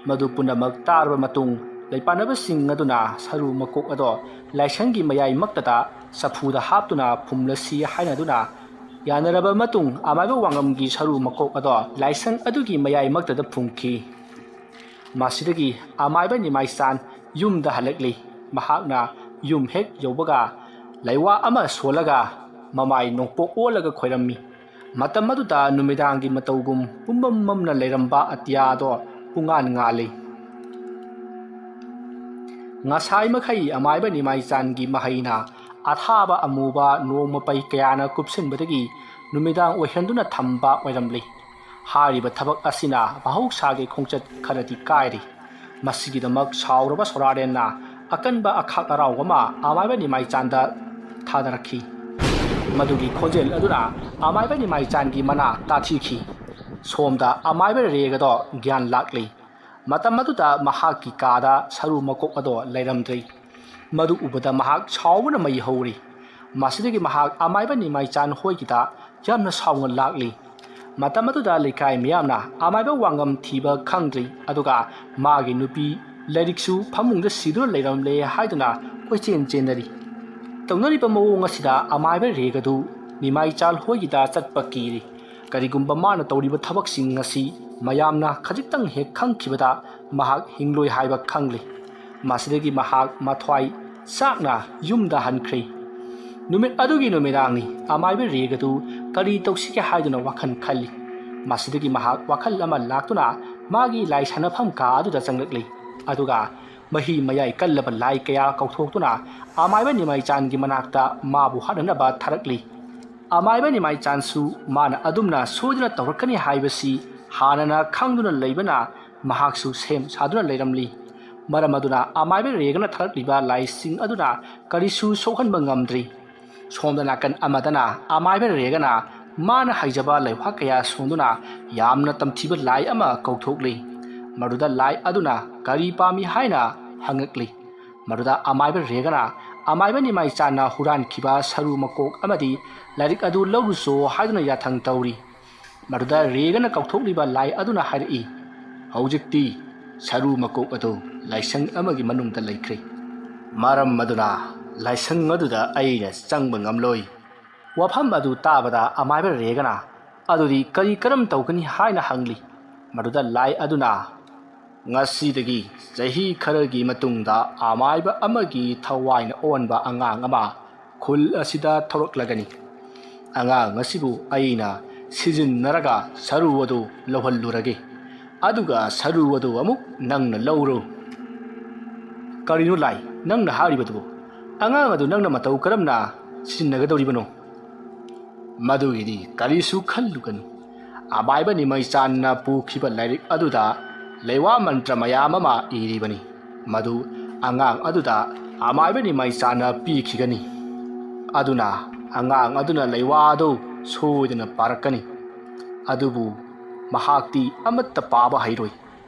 ꯃꯗꯨ ꯄꯨꯝꯅꯃꯛ ꯇꯥꯔꯕ ꯃꯇꯨꯡ, ꯂꯩꯄꯥꯛꯅꯕꯁꯤꯡ ꯑꯗꯨꯅ ꯁꯔꯨ ꯃꯀꯣꯛ ꯑꯗꯣ ꯂꯥꯏꯁꯪꯒꯤ ꯃꯌꯥꯏꯃꯛꯇꯗ ꯆꯐꯨꯗ ꯍꯥꯞꯇꯨꯅ ꯐꯨꯝꯂꯁꯤ ꯍꯥꯏꯅꯗꯨꯅ ꯌꯥꯅꯔꯕ ꯃꯇꯨꯡ, ꯑꯃꯥꯏꯕ ꯋꯥꯉꯝꯒꯤ ꯁꯔꯨ ꯃꯀꯣꯛ ꯑꯗꯣ ꯂꯥꯏꯁꯪ ꯑꯗꯨꯒꯤ ꯃꯌꯥꯏꯃꯛꯇꯗ ꯐꯨꯝꯈꯤ꯫ ꯃꯁꯤꯗꯒꯤ ꯑꯃꯥꯏꯕ ꯅꯤꯃꯥꯏꯆꯥꯟ ꯌꯨꯝꯗ ꯍꯜꯂꯛꯂꯤ꯫ ꯃꯍꯥꯛꯅ ꯌꯨꯝ ꯍꯦꯛ ꯌꯧꯕꯒ ꯂꯩꯋꯥ ꯑꯃ ꯁꯣꯜꯂꯒ ꯃꯃꯥꯏ ꯅꯣꯡꯄꯣꯛ ꯑꯣꯜꯂꯒ ꯈꯣꯏꯔꯝꯃꯤ꯫ ꯃꯇꯝ ꯑꯗꯨꯗ ꯅꯨꯃꯤꯗꯥꯡꯒꯤ ꯃꯇꯧꯒꯨꯝ ꯄꯨꯝꯃꯝ ꯃꯝꯅ ꯂꯩꯔꯝꯕ ꯑꯇꯤꯌꯥꯗꯣ ꯄꯨꯡꯉꯥꯟ ꯉꯥꯜꯂꯤ꯫ ꯉꯁꯥꯏ ꯃꯈꯩ ꯑꯃꯥꯏꯕ ꯅꯤꯃꯥꯏꯆꯥꯟꯒꯤ ꯃꯍꯩꯅ ꯑꯊꯥꯕ ꯑꯃꯨꯕ ꯅꯣꯡꯃ ꯄꯩ ꯀꯌꯥꯅ ꯀꯨꯞꯁꯤꯟꯕꯗꯒꯤ ꯅꯨꯃꯤꯗꯥꯡ ꯑꯣꯏꯍꯟꯗꯨꯅ ꯊꯝꯕ ꯑꯣꯏꯔꯝꯂꯤ꯫ ꯍꯥꯏꯔꯤꯕ ꯊꯕꯛ ꯑꯁꯤꯅ ꯃꯍꯧꯁꯥꯒꯤ ꯈꯣꯡꯆꯠ ꯈꯔꯗꯤ ꯀꯥꯏꯔꯤ꯫ ꯃꯁꯤꯒꯤꯗꯃꯛ ꯁꯥꯎꯔꯕ ꯁꯣꯔꯥꯔꯦꯟꯅ ꯑꯀꯟꯕ ꯑꯈꯥꯛ ꯑꯔꯥꯎ ꯑꯃ ꯑꯃꯥꯏꯕ ꯅꯤꯃꯥꯏꯆꯥꯟꯗ ꯊꯥꯗꯔꯛꯈꯤ꯫ ꯃꯗꯨꯒꯤ ꯈꯣꯟꯖꯦꯜ ꯑꯗꯨꯅ ꯑꯃꯥꯏꯕ ꯅꯤꯃꯥꯏꯆꯥꯟꯒꯤ ꯃꯅꯥ ꯇꯥꯊꯤꯈꯤ꯫ ꯁꯣꯝꯗ ꯑꯃꯥꯏꯕ ꯔꯦꯒꯗꯣ ꯒ꯭ꯌꯥꯟ ꯂꯥꯛꯂꯤ꯫ ꯃꯇꯝ ꯑꯗꯨꯗ ꯃꯍꯥꯛꯀꯤ ꯀꯥꯗ ꯁꯔꯨ ꯃꯀꯣꯛ ꯑꯗꯣ ꯂꯩꯔꯝꯗ꯭ꯔꯤ꯫ ꯃꯗꯨ ꯎꯕꯗ ꯃꯍꯥꯛ ꯁꯥꯎꯕꯅ ꯃꯩ ꯍꯧꯔꯤ꯫ ꯃꯁꯤꯗꯒꯤ ꯃꯍꯥꯛ ꯑꯃꯥꯏꯕ ꯅꯤꯃꯥꯏꯆꯥꯟ ꯍꯣꯏꯒꯤꯗ ꯌꯥꯝꯅ ꯁꯥꯎꯅ ꯂꯥꯛꯂꯤ꯫ ꯃꯇꯝ ꯑꯗꯨꯗ ꯂꯩꯀꯥꯏ ꯃꯤꯌꯥꯝꯅ ꯑꯃꯥꯏꯕ ꯋꯥꯉꯝ ꯊꯤꯕ ꯈꯪꯗ꯭ꯔꯤ, ꯑꯗꯨꯒ ꯃꯥꯒꯤ ꯅꯨꯄꯤ ꯂꯥꯏꯔꯤꯛꯁꯨ ꯐꯃꯨꯡꯗ ꯁꯤꯗꯨꯅ ꯂꯩꯔꯝꯂꯦ ꯍꯥꯏꯗꯨꯅ ꯀꯣꯏꯆꯦꯟ ꯆꯦꯟꯅꯔꯤ꯫ ꯇꯧꯅꯔꯤꯕ ꯃꯑꯣꯡ ꯑꯁꯤꯗ ꯑꯃꯥꯏꯕ ꯔꯦꯒꯗꯨ ꯅꯤꯃꯥꯏꯆꯥꯜ ꯍꯣꯏꯒꯤꯗ ꯆꯠꯄ ꯀꯤꯔꯤ꯫ ꯀꯔꯤꯒꯨꯝꯕ ꯃꯥꯅ ꯇꯧꯔꯤꯕ ꯊꯕꯛꯁꯤꯡ ꯑꯁꯤ ꯃꯌꯥꯝꯅ ꯈꯖꯤꯛꯇꯪ ꯍꯦꯛ ꯈꯪꯈꯤꯕꯗ ꯃꯍꯥꯛ ꯍꯤꯡꯂꯣꯏ ꯍꯥꯏꯕ ꯈꯪꯂꯤ꯫ ꯃꯁꯤꯗꯒꯤ ꯃꯍꯥꯛ ꯃꯊ꯭ꯋꯥꯏ ꯆꯥꯛꯅ ꯌꯨꯝꯗ ꯍꯟꯈ꯭ꯔꯦ꯫ ꯅꯨꯃꯤꯠ ꯑꯗꯨꯒꯤ ꯅꯨꯃꯤꯗꯥꯡꯅꯤ꯫ ꯑꯃꯥꯏꯕ ꯔꯦꯒꯗꯨ ꯀꯔꯤ ꯇꯧꯁꯤꯒꯦ ꯍꯥꯏꯗꯨꯅ ꯋꯥꯈꯜ ꯈꯜꯂꯤ꯫ ꯃꯁꯤꯗꯒꯤ ꯃꯍꯥꯛ ꯋꯥꯈꯜ ꯑꯃ ꯂꯥꯛꯇꯨꯅ ꯃꯥꯒꯤ ꯂꯥꯏ ꯁꯥꯟꯅꯐꯝ ꯀꯥ ꯑꯗꯨꯗ ꯆꯪꯂꯛꯂꯤ꯫ ꯑꯗꯨꯒ ꯃꯍꯤ ꯃꯌꯥꯏ ꯀꯜꯂꯕ ꯂꯥꯏ ꯀꯌꯥ ꯀꯧꯊꯣꯛꯇꯨꯅ ꯑꯃꯥꯏꯕ ꯅꯤꯃꯥꯏꯆꯥꯟꯒꯤ ꯃꯅꯥꯛꯇ ꯃꯥꯕꯨ ꯍꯥꯠꯅꯅꯕ ꯊꯥꯔꯛꯂꯤ꯫ ꯑꯃꯥꯏꯕ ꯅꯤꯃꯥꯏꯆꯥꯟꯁꯨ ꯃꯥꯅ ꯑꯗꯨꯝꯅ ꯁꯣꯏꯗꯅ ꯇꯧꯔꯛꯀꯅꯤ ꯍꯥꯏꯕꯁꯤ ꯍꯥꯟꯅꯅ ꯈꯪꯗꯨꯅ ꯂꯩꯕꯅ ꯃꯍꯥꯛꯁꯨ ꯁꯦꯝ ꯁꯥꯗꯨꯅ ꯂꯩꯔꯝꯂꯤ꯫ ꯃꯔꯝ ꯑꯗꯨꯅ ꯑꯃꯥꯏꯕ ꯔꯦꯒꯅ ꯊꯥꯔꯛꯂꯤꯕ ꯂꯥꯏꯁꯤꯡ ꯑꯗꯨꯅ ꯀꯔꯤꯁꯨ ꯁꯣꯛꯍꯟꯕ ꯉꯝꯗ꯭ꯔꯤ꯫ ꯁꯣꯝꯗ ꯅꯥꯀꯟ ꯑꯃꯗꯅ ꯑꯃꯥꯏꯕ ꯔꯦꯒꯅ ꯃꯥꯅ ꯍꯩꯖꯕ ꯂꯩꯋꯥ ꯀꯌꯥ ꯁꯣꯟꯗꯨꯅ ꯌꯥꯝꯅ ꯇꯝꯊꯤꯕ ꯂꯥꯏ ꯑꯃ ꯀꯧꯊꯣꯛꯂꯤ꯫ ꯃꯗꯨꯗ ꯂꯥꯏ ꯑꯗꯨꯅ ꯀꯔꯤ ꯄꯥꯝꯃꯤ ꯍꯥꯏꯅ ꯍꯪꯉꯛꯂꯤ꯫ ꯃꯗꯨꯗ ꯑꯃꯥꯏꯕ ꯔꯦꯒꯅ ꯑꯃꯥꯏꯕ ꯅꯤꯃꯥꯏꯆꯥꯟꯅ ꯍꯨꯔꯥꯟꯈꯤꯕ ꯁꯔꯨ ꯃꯀꯣꯛ ꯑꯃꯗꯤ ꯂꯥꯏꯔꯤꯛ ꯑꯗꯨ ꯂꯧꯔꯨꯆꯣ ꯍꯥꯏꯗꯨꯅ ꯌꯥꯊꯪ ꯇꯧꯔꯤ꯫ ꯃꯗꯨꯗ ꯔꯦꯒꯅ ꯀꯧꯊꯣꯛꯂꯤꯕ ꯂꯥꯏ ꯑꯗꯨꯅ ꯍꯥꯏꯔꯛꯏ, "ꯍꯧꯖꯤꯛꯇꯤ ꯁꯔꯨ ꯃꯀꯣꯛ ꯑꯗꯨ ꯂꯥꯏꯁꯪ ꯑꯃꯒꯤ ꯃꯅꯨꯡꯗ ꯂꯩꯈ꯭ꯔꯦ꯫ ꯃꯔꯝ ꯑꯗꯨꯅ ꯂꯥꯏꯁꯪ ꯑꯗꯨꯗ ꯑꯩꯅ ꯆꯪꯕ ꯉꯝꯂꯣꯏ꯫" ꯋꯥꯐꯝ ꯑꯗꯨ ꯇꯥꯕꯗ ꯑꯃꯥꯏꯕ ꯔꯦꯒꯅ, "ꯑꯗꯨꯗꯤ ꯀꯔꯤ ꯀꯔꯝ ꯇꯧꯒꯅꯤ?" ꯍꯥꯏꯅ ꯍꯪꯂꯤ꯫ ꯃꯗꯨꯗ ꯂꯥꯏ ꯑꯗꯨꯅ, "ꯉꯁꯤꯗꯒꯤ ꯆꯍꯤ ꯈꯔꯒꯤ ꯃꯇꯨꯡꯗ ꯑꯃꯥꯏꯕ ꯑꯃꯒꯤ ꯊꯋꯥꯏꯅ ꯑꯣꯟꯕ ꯑꯉꯥꯡ ꯑꯃ ꯈꯨꯜ ꯑꯁꯤꯗ ꯊꯣꯔꯛꯂꯒꯅꯤ꯫ ꯑꯉꯥꯡ ꯑꯁꯤꯕꯨ ꯑꯩꯅ ꯁꯤꯖꯤꯟꯅꯔꯒ ꯁꯔꯨ ꯑꯗꯨ ꯂꯧꯍꯜꯂꯨꯔꯒꯦ꯫ ꯑꯗꯨꯒ ꯁꯔꯨ ꯑꯗꯨ ꯑꯃꯨꯛ ꯅꯪꯅ ꯂꯧꯔꯨ꯫" "ꯀꯔꯤꯅꯣ ꯂꯥꯏ, ꯅꯪꯅ ꯍꯥꯏꯔꯤꯕꯗꯨꯕꯨ? ꯑꯉꯥꯡ ꯑꯗꯨ ꯅꯪꯅ ꯃꯇꯧ ꯀꯔꯝꯅ ꯁꯤꯖꯤꯟꯅꯒꯗꯧꯔꯤꯕꯅꯣ?" "ꯃꯗꯨꯒꯤꯗꯤ ꯀꯔꯤꯁꯨ ꯈꯜꯂꯨꯒꯅꯨ꯫ ꯑꯃꯥꯏꯕ ꯅꯤꯃꯩꯆꯥꯟꯅ ꯄꯨꯈꯤꯕ ꯂꯥꯏꯔꯤꯛ ꯑꯗꯨꯗ ꯂꯩꯋꯥ ꯃꯟꯇ꯭ꯔ ꯃꯌꯥꯝ ꯑꯃ ꯏꯔꯤꯕꯅꯤ꯫ ꯃꯗꯨ ꯑꯉꯥꯡ ꯑꯗꯨꯗ ꯑꯃꯥꯏꯕ ꯅꯤꯃꯩꯆꯥꯟꯅ ꯄꯤꯈꯤꯒꯅꯤ꯫ ꯑꯗꯨꯅ ꯑꯉꯥꯡ ꯑꯗꯨꯅ ꯂꯩꯋꯥ ꯑꯗꯨ ꯁꯣꯏꯗꯅ ꯄꯥꯔꯛꯀꯅꯤ꯫ ꯑꯗꯨꯕꯨ ꯃꯍꯥꯛꯇꯤ ꯑꯃꯠꯇ ꯄꯥꯕ ꯍꯩꯔꯣꯏ꯫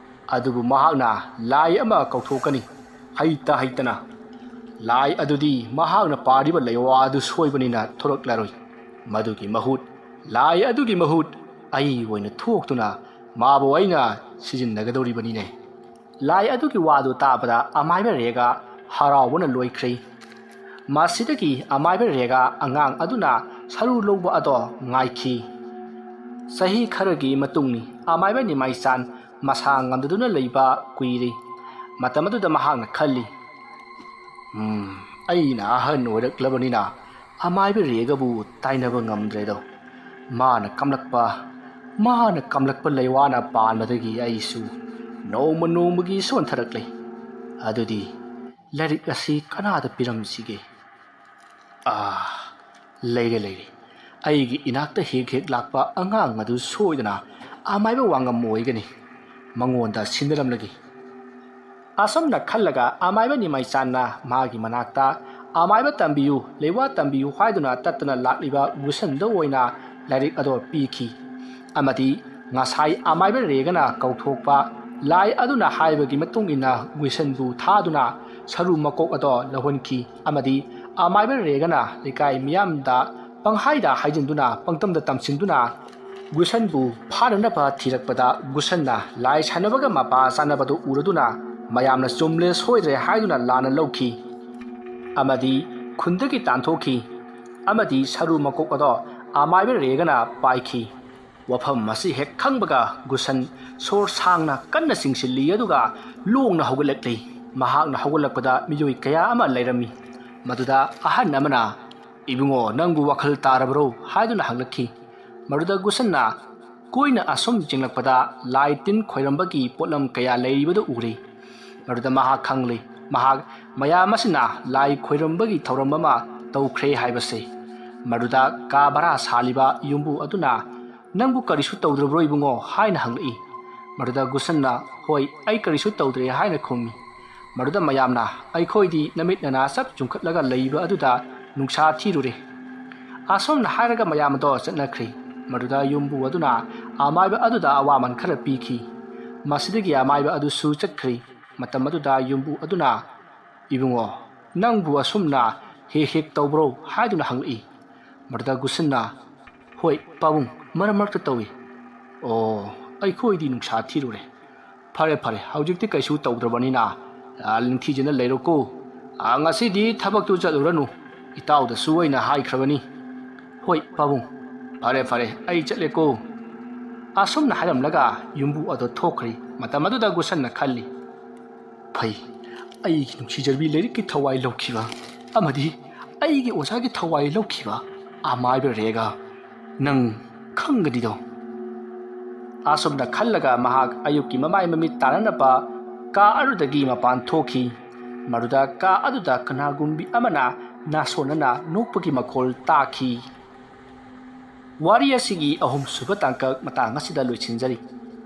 ꯑꯗꯨꯕꯨ ꯃꯍꯥꯛꯅ ꯂꯥꯏ ꯑꯃ ꯀꯧꯊꯣꯛꯀꯅꯤ, ꯍꯩꯇ ꯍꯩꯇꯅ꯫ ꯂꯥꯏ ꯑꯗꯨꯗꯤ ꯃꯍꯥꯛꯅ ꯄꯥꯔꯤꯕ ꯂꯩꯋꯥ ꯑꯗꯨ ꯁꯣꯏꯕꯅꯤꯅ ꯊꯣꯔꯛꯂꯔꯣꯏ꯫ ꯃꯗꯨꯒꯤ ꯃꯍꯨꯠ, ꯂꯥꯏ ꯑꯗꯨꯒꯤ ꯃꯍꯨꯠ ꯑꯩ ꯑꯣꯏꯅ ꯊꯣꯛꯇꯨꯅ ꯃꯥꯕꯨ ꯑꯩꯅ ꯁꯤꯖꯤꯟꯅꯒꯗꯧꯔꯤꯕꯅꯤꯅꯦ꯫" ꯂꯥꯏ ꯑꯗꯨꯒꯤ ꯋꯥꯗꯨ ꯇꯥꯕꯗ ꯑꯃꯥꯏꯕ ꯔꯦꯒ ꯍꯔꯥꯎꯕꯅ ꯂꯣꯏꯈ꯭ꯔꯦ꯫ ꯃꯁꯤꯗꯒꯤ ꯑꯃꯥꯏꯕ ꯔꯦꯒ ꯑꯉꯥꯡ ꯑꯗꯨꯅ ꯁꯔꯨ ꯂꯧꯕ ꯑꯗꯣ ꯉꯥꯏꯈꯤ꯫ ꯆꯍꯤ ꯈꯔꯒꯤ ꯃꯇꯨꯡꯅꯤ꯫ ꯑꯃꯥꯏꯕ ꯅꯤꯃꯥꯏꯆꯥꯟ ꯃꯁꯥ ꯉꯝꯗꯗꯨꯅ ꯂꯩꯕ ꯀꯨꯏꯔꯦ꯫ ꯃꯇꯝ ꯑꯗꯨꯗ ꯃꯍꯥꯛꯅ ꯈꯜꯂꯤ, "ꯎꯝ, ꯑꯩꯅ ꯑꯍꯟ ꯑꯣꯏꯔꯛꯂꯕꯅꯤꯅ ꯑꯃꯥꯏꯕ ꯔꯦꯒꯕꯨ ꯇꯥꯏꯅꯕ ꯉꯝꯗ꯭ꯔꯦꯗꯣ꯫ ꯃꯥꯅ ꯀꯝꯂꯛꯄ, ꯃꯥꯅ ꯀꯝꯂꯛꯄ ꯂꯩꯋꯥꯅ ꯄꯥꯟꯕꯗꯒꯤ ꯑꯩꯁꯨ ꯅꯣꯡꯃ ꯅꯣꯡꯃꯒꯤ ꯁꯣꯟꯊꯔꯛꯂꯦ꯫ ꯑꯗꯨꯗꯤ ꯂꯥꯏꯔꯤꯛ ꯑꯁꯤ ꯀꯅꯥꯗ ꯄꯤꯔꯝꯁꯤꯒꯦ? ꯑꯥ, ꯂꯩꯔꯦ, ꯂꯩꯔꯦ꯫ ꯑꯩꯒꯤ ꯏꯅꯥꯛꯇ ꯍꯦꯛ ꯍꯦꯛ ꯂꯥꯛꯄ ꯑꯉꯥꯡ ꯑꯗꯨ ꯁꯣꯏꯗꯅ ꯑꯃꯥꯏꯕ ꯋꯥꯉꯝ ꯑꯣꯏꯒꯅꯤ꯫ ꯃꯉꯣꯟꯗ ꯁꯤꯟꯅꯔꯝꯂꯒꯦ꯫" ꯑꯁꯨꯝꯅ ꯈꯜꯂꯒ ꯑꯃꯥꯏꯕ ꯅꯤꯃꯥꯏꯆꯥꯟꯅ ꯃꯥꯒꯤ ꯃꯅꯥꯛꯇ "ꯑꯃꯥꯏꯕ ꯇꯝꯕꯤꯌꯨ, ꯂꯩꯋꯥ ꯇꯝꯕꯤꯌꯨ" ꯍꯥꯏꯗꯨꯅ ꯇꯠꯇꯅ ꯂꯥꯛꯂꯤꯕ ꯒꯨꯁꯟꯗ ꯑꯣꯏꯅ ꯂꯥꯏꯔꯤꯛ ꯑꯗꯣ ꯄꯤꯈꯤ꯫ ꯑꯃꯗꯤ ꯉꯁꯥꯏ ꯑꯃꯥꯏꯕ ꯔꯦꯒꯅ ꯀꯧꯊꯣꯛꯄ ꯂꯥꯏ ꯑꯗꯨꯅ ꯍꯥꯏꯕꯒꯤ ꯃꯇꯨꯡ ꯏꯟꯅ ꯒꯨꯏꯁꯟꯕꯨ ꯊꯥꯗꯨꯅ ꯁꯔꯨ ꯃꯀꯣꯛ ꯑꯗꯣ ꯂꯧꯍꯟꯈꯤ꯫ ꯑꯃꯗꯤ ꯑꯃꯥꯏꯕ ꯔꯦꯒꯅ ꯂꯩꯀꯥꯏ ꯃꯤꯌꯥꯝꯗ ꯄꯪꯍꯥꯏꯗ ꯍꯥꯏꯖꯤꯟꯗꯨꯅ, ꯄꯪꯇꯝꯗ ꯇꯝꯁꯤꯟꯗꯨꯅ ꯒꯨꯁꯟꯕꯨ ꯐꯥꯅꯅꯕ ꯊꯤꯔꯛꯄꯗ, ꯒꯨꯁꯟꯅ ꯂꯥꯏ ꯁꯥꯟꯅꯕꯒ ꯃꯄꯥ ꯆꯥꯟꯅꯕꯗꯨ ꯎꯔꯗꯨꯅ ꯃꯌꯥꯝꯅ ꯆꯨꯝꯂꯦ ꯁꯣꯏꯗ꯭ꯔꯦ ꯍꯥꯏꯗꯨꯅ ꯂꯥꯟꯅ ꯂꯧꯈꯤ꯫ ꯑꯃꯗꯤ ꯈꯨꯟꯗꯒꯤ ꯇꯥꯟꯊꯣꯛꯈꯤ꯫ ꯑꯃꯗꯤ ꯁꯔꯨ ꯃꯀꯣꯛ ꯑꯗꯣ ꯑꯃꯥꯏꯕ ꯔꯦꯒꯅ ꯄꯥꯏꯈꯤ꯫ ꯋꯥꯐꯝ ꯑꯁꯤ ꯍꯦꯛ ꯈꯪꯕꯒ ꯒꯨꯁꯟ ꯁꯣꯔ ꯁꯥꯡꯅ ꯀꯟꯅ ꯆꯤꯡꯁꯤꯜꯂꯤ, ꯑꯗꯨꯒ ꯂꯣꯡꯅ ꯍꯧꯒꯠꯂꯛꯂꯤ꯫ ꯃꯍꯥꯛꯅ ꯍꯧꯒꯠꯂꯛꯄꯗ ꯃꯤꯑꯣꯏ ꯀꯌꯥ ꯑꯃ ꯂꯩꯔꯝꯃꯤ꯫ ꯃꯗꯨꯗ ꯑꯍꯟ ꯑꯃꯅ, "ꯏꯕꯨꯡꯉꯣ, ꯅꯪꯕꯨ ꯋꯥꯈꯜ ꯇꯥꯔꯕ꯭ꯔꯣ?" ꯍꯥꯏꯗꯨꯅ ꯍꯪꯂꯛꯈꯤ꯫ ꯃꯗꯨꯗ ꯒꯨꯁꯟꯅ ꯀꯣꯏꯅ ꯑꯁꯨꯝ ꯌꯦꯡꯂꯛꯄꯗ ꯂꯥꯏ ꯇꯤꯟ ꯈꯣꯏꯔꯝꯕꯒꯤ ꯄꯣꯠꯂꯝ ꯀꯌꯥ ꯂꯩꯔꯤꯕꯗꯨ ꯎꯔꯦ꯫ ꯃꯗꯨꯗ ꯃꯍꯥꯛ ꯈꯪꯂꯦ, ꯃꯍꯥꯛ ꯃꯌꯥꯝ ꯑꯁꯤꯅ ꯂꯥꯏ ꯈꯣꯏꯔꯝꯕꯒꯤ ꯊꯧꯔꯝ ꯑꯃ ꯇꯧꯈ꯭ꯔꯦ ꯍꯥꯏꯕꯁꯦ꯫ ꯃꯗꯨꯗ ꯀꯥ ꯚꯔꯥ ꯁꯥꯜꯂꯤꯕ ꯌꯨꯝꯕꯨ ꯑꯗꯨꯅ, "ꯅꯪꯕꯨ ꯀꯔꯤꯁꯨ ꯇꯧꯗ꯭ꯔꯕ꯭ꯔꯣ ꯏꯕꯨꯡꯉꯣ?" ꯍꯥꯏꯅ ꯍꯪꯂꯛꯏ꯫ ꯃꯗꯨꯗ ꯒꯨꯁꯟꯅ, "ꯍꯣꯏ, ꯑꯩ ꯀꯔꯤꯁꯨ ꯇꯧꯗ꯭ꯔꯦ" ꯍꯥꯏꯅ ꯈꯨꯝꯃꯤ꯫ ꯃꯗꯨꯗ ꯃꯌꯥꯝꯅ, "ꯑꯩꯈꯣꯏꯗꯤ ꯅꯃꯤꯠ ꯅꯅꯥ ꯆꯞ ꯆꯨꯝꯈꯠꯂꯒ ꯂꯩꯕ ꯑꯗꯨꯗ ꯅꯨꯡꯁꯥ ꯊꯤꯔꯨꯔꯦ"꯫ ꯑꯁꯨꯝꯅ ꯍꯥꯏꯔꯒ ꯃꯌꯥꯝ ꯑꯗꯣ ꯆꯠꯅꯈ꯭ꯔꯦ꯫ ꯃꯗꯨꯗ ꯌꯨꯝꯕꯨ ꯑꯗꯨꯅ ꯑꯃꯥꯏꯕ ꯑꯗꯨꯗ ꯑꯋꯥꯃꯟ ꯈꯔ ꯄꯤꯈꯤ꯫ ꯃꯁꯤꯗꯒꯤ ꯑꯃꯥꯏꯕ ꯑꯗꯨꯁꯨ ꯆꯠꯈ꯭ꯔꯦ꯫ ꯃꯇꯝ ꯑꯗꯨꯗ ꯌꯨꯝꯕꯨ ꯑꯗꯨꯅ, "ꯏꯕꯨꯡꯉꯣ, ꯅꯪꯕꯨ ꯑꯁꯨꯝꯅ ꯍꯦꯛ ꯍꯦꯛ ꯇꯧꯕ꯭ꯔꯣ?" ꯍꯥꯏꯗꯨꯅ ꯍꯪꯂꯛꯏ꯫ ꯃꯗꯨꯗ ꯒꯨꯁꯟꯅ, "ꯍꯣꯏ ꯄꯥꯕꯨꯡ, ꯃꯔꯛ ꯃꯔꯛꯇ ꯇꯧꯏ"꯫ "ꯑꯣ, ꯑꯩꯈꯣꯏꯗꯤ ꯅꯨꯡꯁꯥ ꯊꯤꯔꯨꯔꯦ꯫ ꯐꯔꯦ ꯐꯔꯦ, ꯍꯧꯖꯤꯛꯇꯤ ꯀꯩꯁꯨ ꯇꯧꯗ꯭ꯔꯕꯅꯤꯅ, ꯑ, ꯅꯤꯡꯊꯤꯖꯅ ꯂꯩꯔꯣꯀꯣ꯫ ꯑ, ꯉꯁꯤꯗꯤ ꯊꯕꯛꯇꯨ ꯆꯠꯂꯨꯔꯅꯨ, ꯏꯇꯥꯎꯗꯁꯨ ꯑꯩꯅ ꯍꯥꯏꯈ꯭ꯔꯕꯅꯤ"꯫ "ꯍꯣꯏ ꯄꯥꯕꯨꯡ, ꯐꯔꯦ ꯐꯔꯦ, ꯑꯩ ꯆꯠꯂꯦꯀꯣ"꯫ ꯑꯁꯨꯝꯅ ꯍꯥꯏꯔꯝꯂꯒ ꯌꯨꯝꯕꯨ ꯑꯗꯣ ꯊꯣꯛꯈ꯭ꯔꯦ꯫ ꯃꯇꯝ ꯑꯗꯨꯗ ꯒꯨꯁꯟꯅ ꯈꯜꯂꯤ, "ꯐꯩ, ꯑꯩꯒꯤ ꯅꯨꯡꯁꯤꯖꯕꯤ ꯂꯥꯏꯔꯤꯛꯀꯤ ꯊꯋꯥꯏ ꯂꯧꯈꯤꯕ ꯑꯃꯗꯤ ꯑꯩꯒꯤ ꯑꯣꯖꯥꯒꯤ ꯊꯋꯥꯏ ꯂꯧꯈꯤꯕ ꯑꯃꯥꯏꯕ ꯔꯦꯒ, ꯅꯪ ꯈꯪꯒꯅꯤꯗꯣ"꯫ ꯑꯁꯨꯝꯅ ꯈꯜꯂꯒ ꯃꯍꯥꯛ ꯑꯌꯨꯛꯀꯤ ꯃꯃꯥꯏ ꯃꯃꯤꯠ ꯇꯥꯅꯅꯕ ꯀꯥ ꯑꯗꯨꯗꯒꯤ ꯃꯄꯥꯟ ꯊꯣꯛꯈꯤ꯫ ꯃꯗꯨꯗ ꯀꯥ ꯑꯗꯨꯗ ꯀꯅꯥꯒꯨꯝꯕꯤ ꯑꯃꯅ ꯅꯥꯁꯣꯟꯅꯅ ꯅꯣꯛꯄꯒꯤ ꯃꯈꯣꯜ ꯇꯥꯈꯤ꯫ ꯋꯥꯔꯤ ꯑꯁꯤꯒꯤ ꯑꯍꯨꯝꯁꯨꯕ ꯇꯥꯡꯀꯛ ꯃꯇꯥꯡ ꯑꯁꯤꯗ ꯂꯣꯏꯁꯤꯟꯖꯔꯤ꯫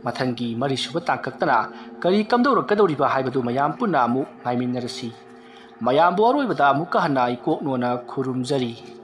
ꯃꯊꯪꯒꯤ ꯃꯔꯤꯁꯨꯕ ꯇꯥꯡꯀꯛꯇꯅ ꯀꯔꯤ ꯀꯝꯗꯧꯔꯛꯀꯗꯧꯔꯤꯕ ꯍꯥꯏꯕꯗꯨ ꯃꯌꯥꯝ ꯄꯨꯟꯅ ꯑꯃꯨꯛ ꯉꯥꯏꯃꯤꯟꯅꯔꯁꯤ꯫ ꯃꯌꯥꯝꯕꯨ ꯑꯔꯣꯏꯕꯗ ꯑꯃꯨꯛꯀ ꯍꯟꯅ ꯏꯀꯣꯛꯅꯣꯅ ꯈꯨꯔꯨꯝꯖꯔꯤ꯫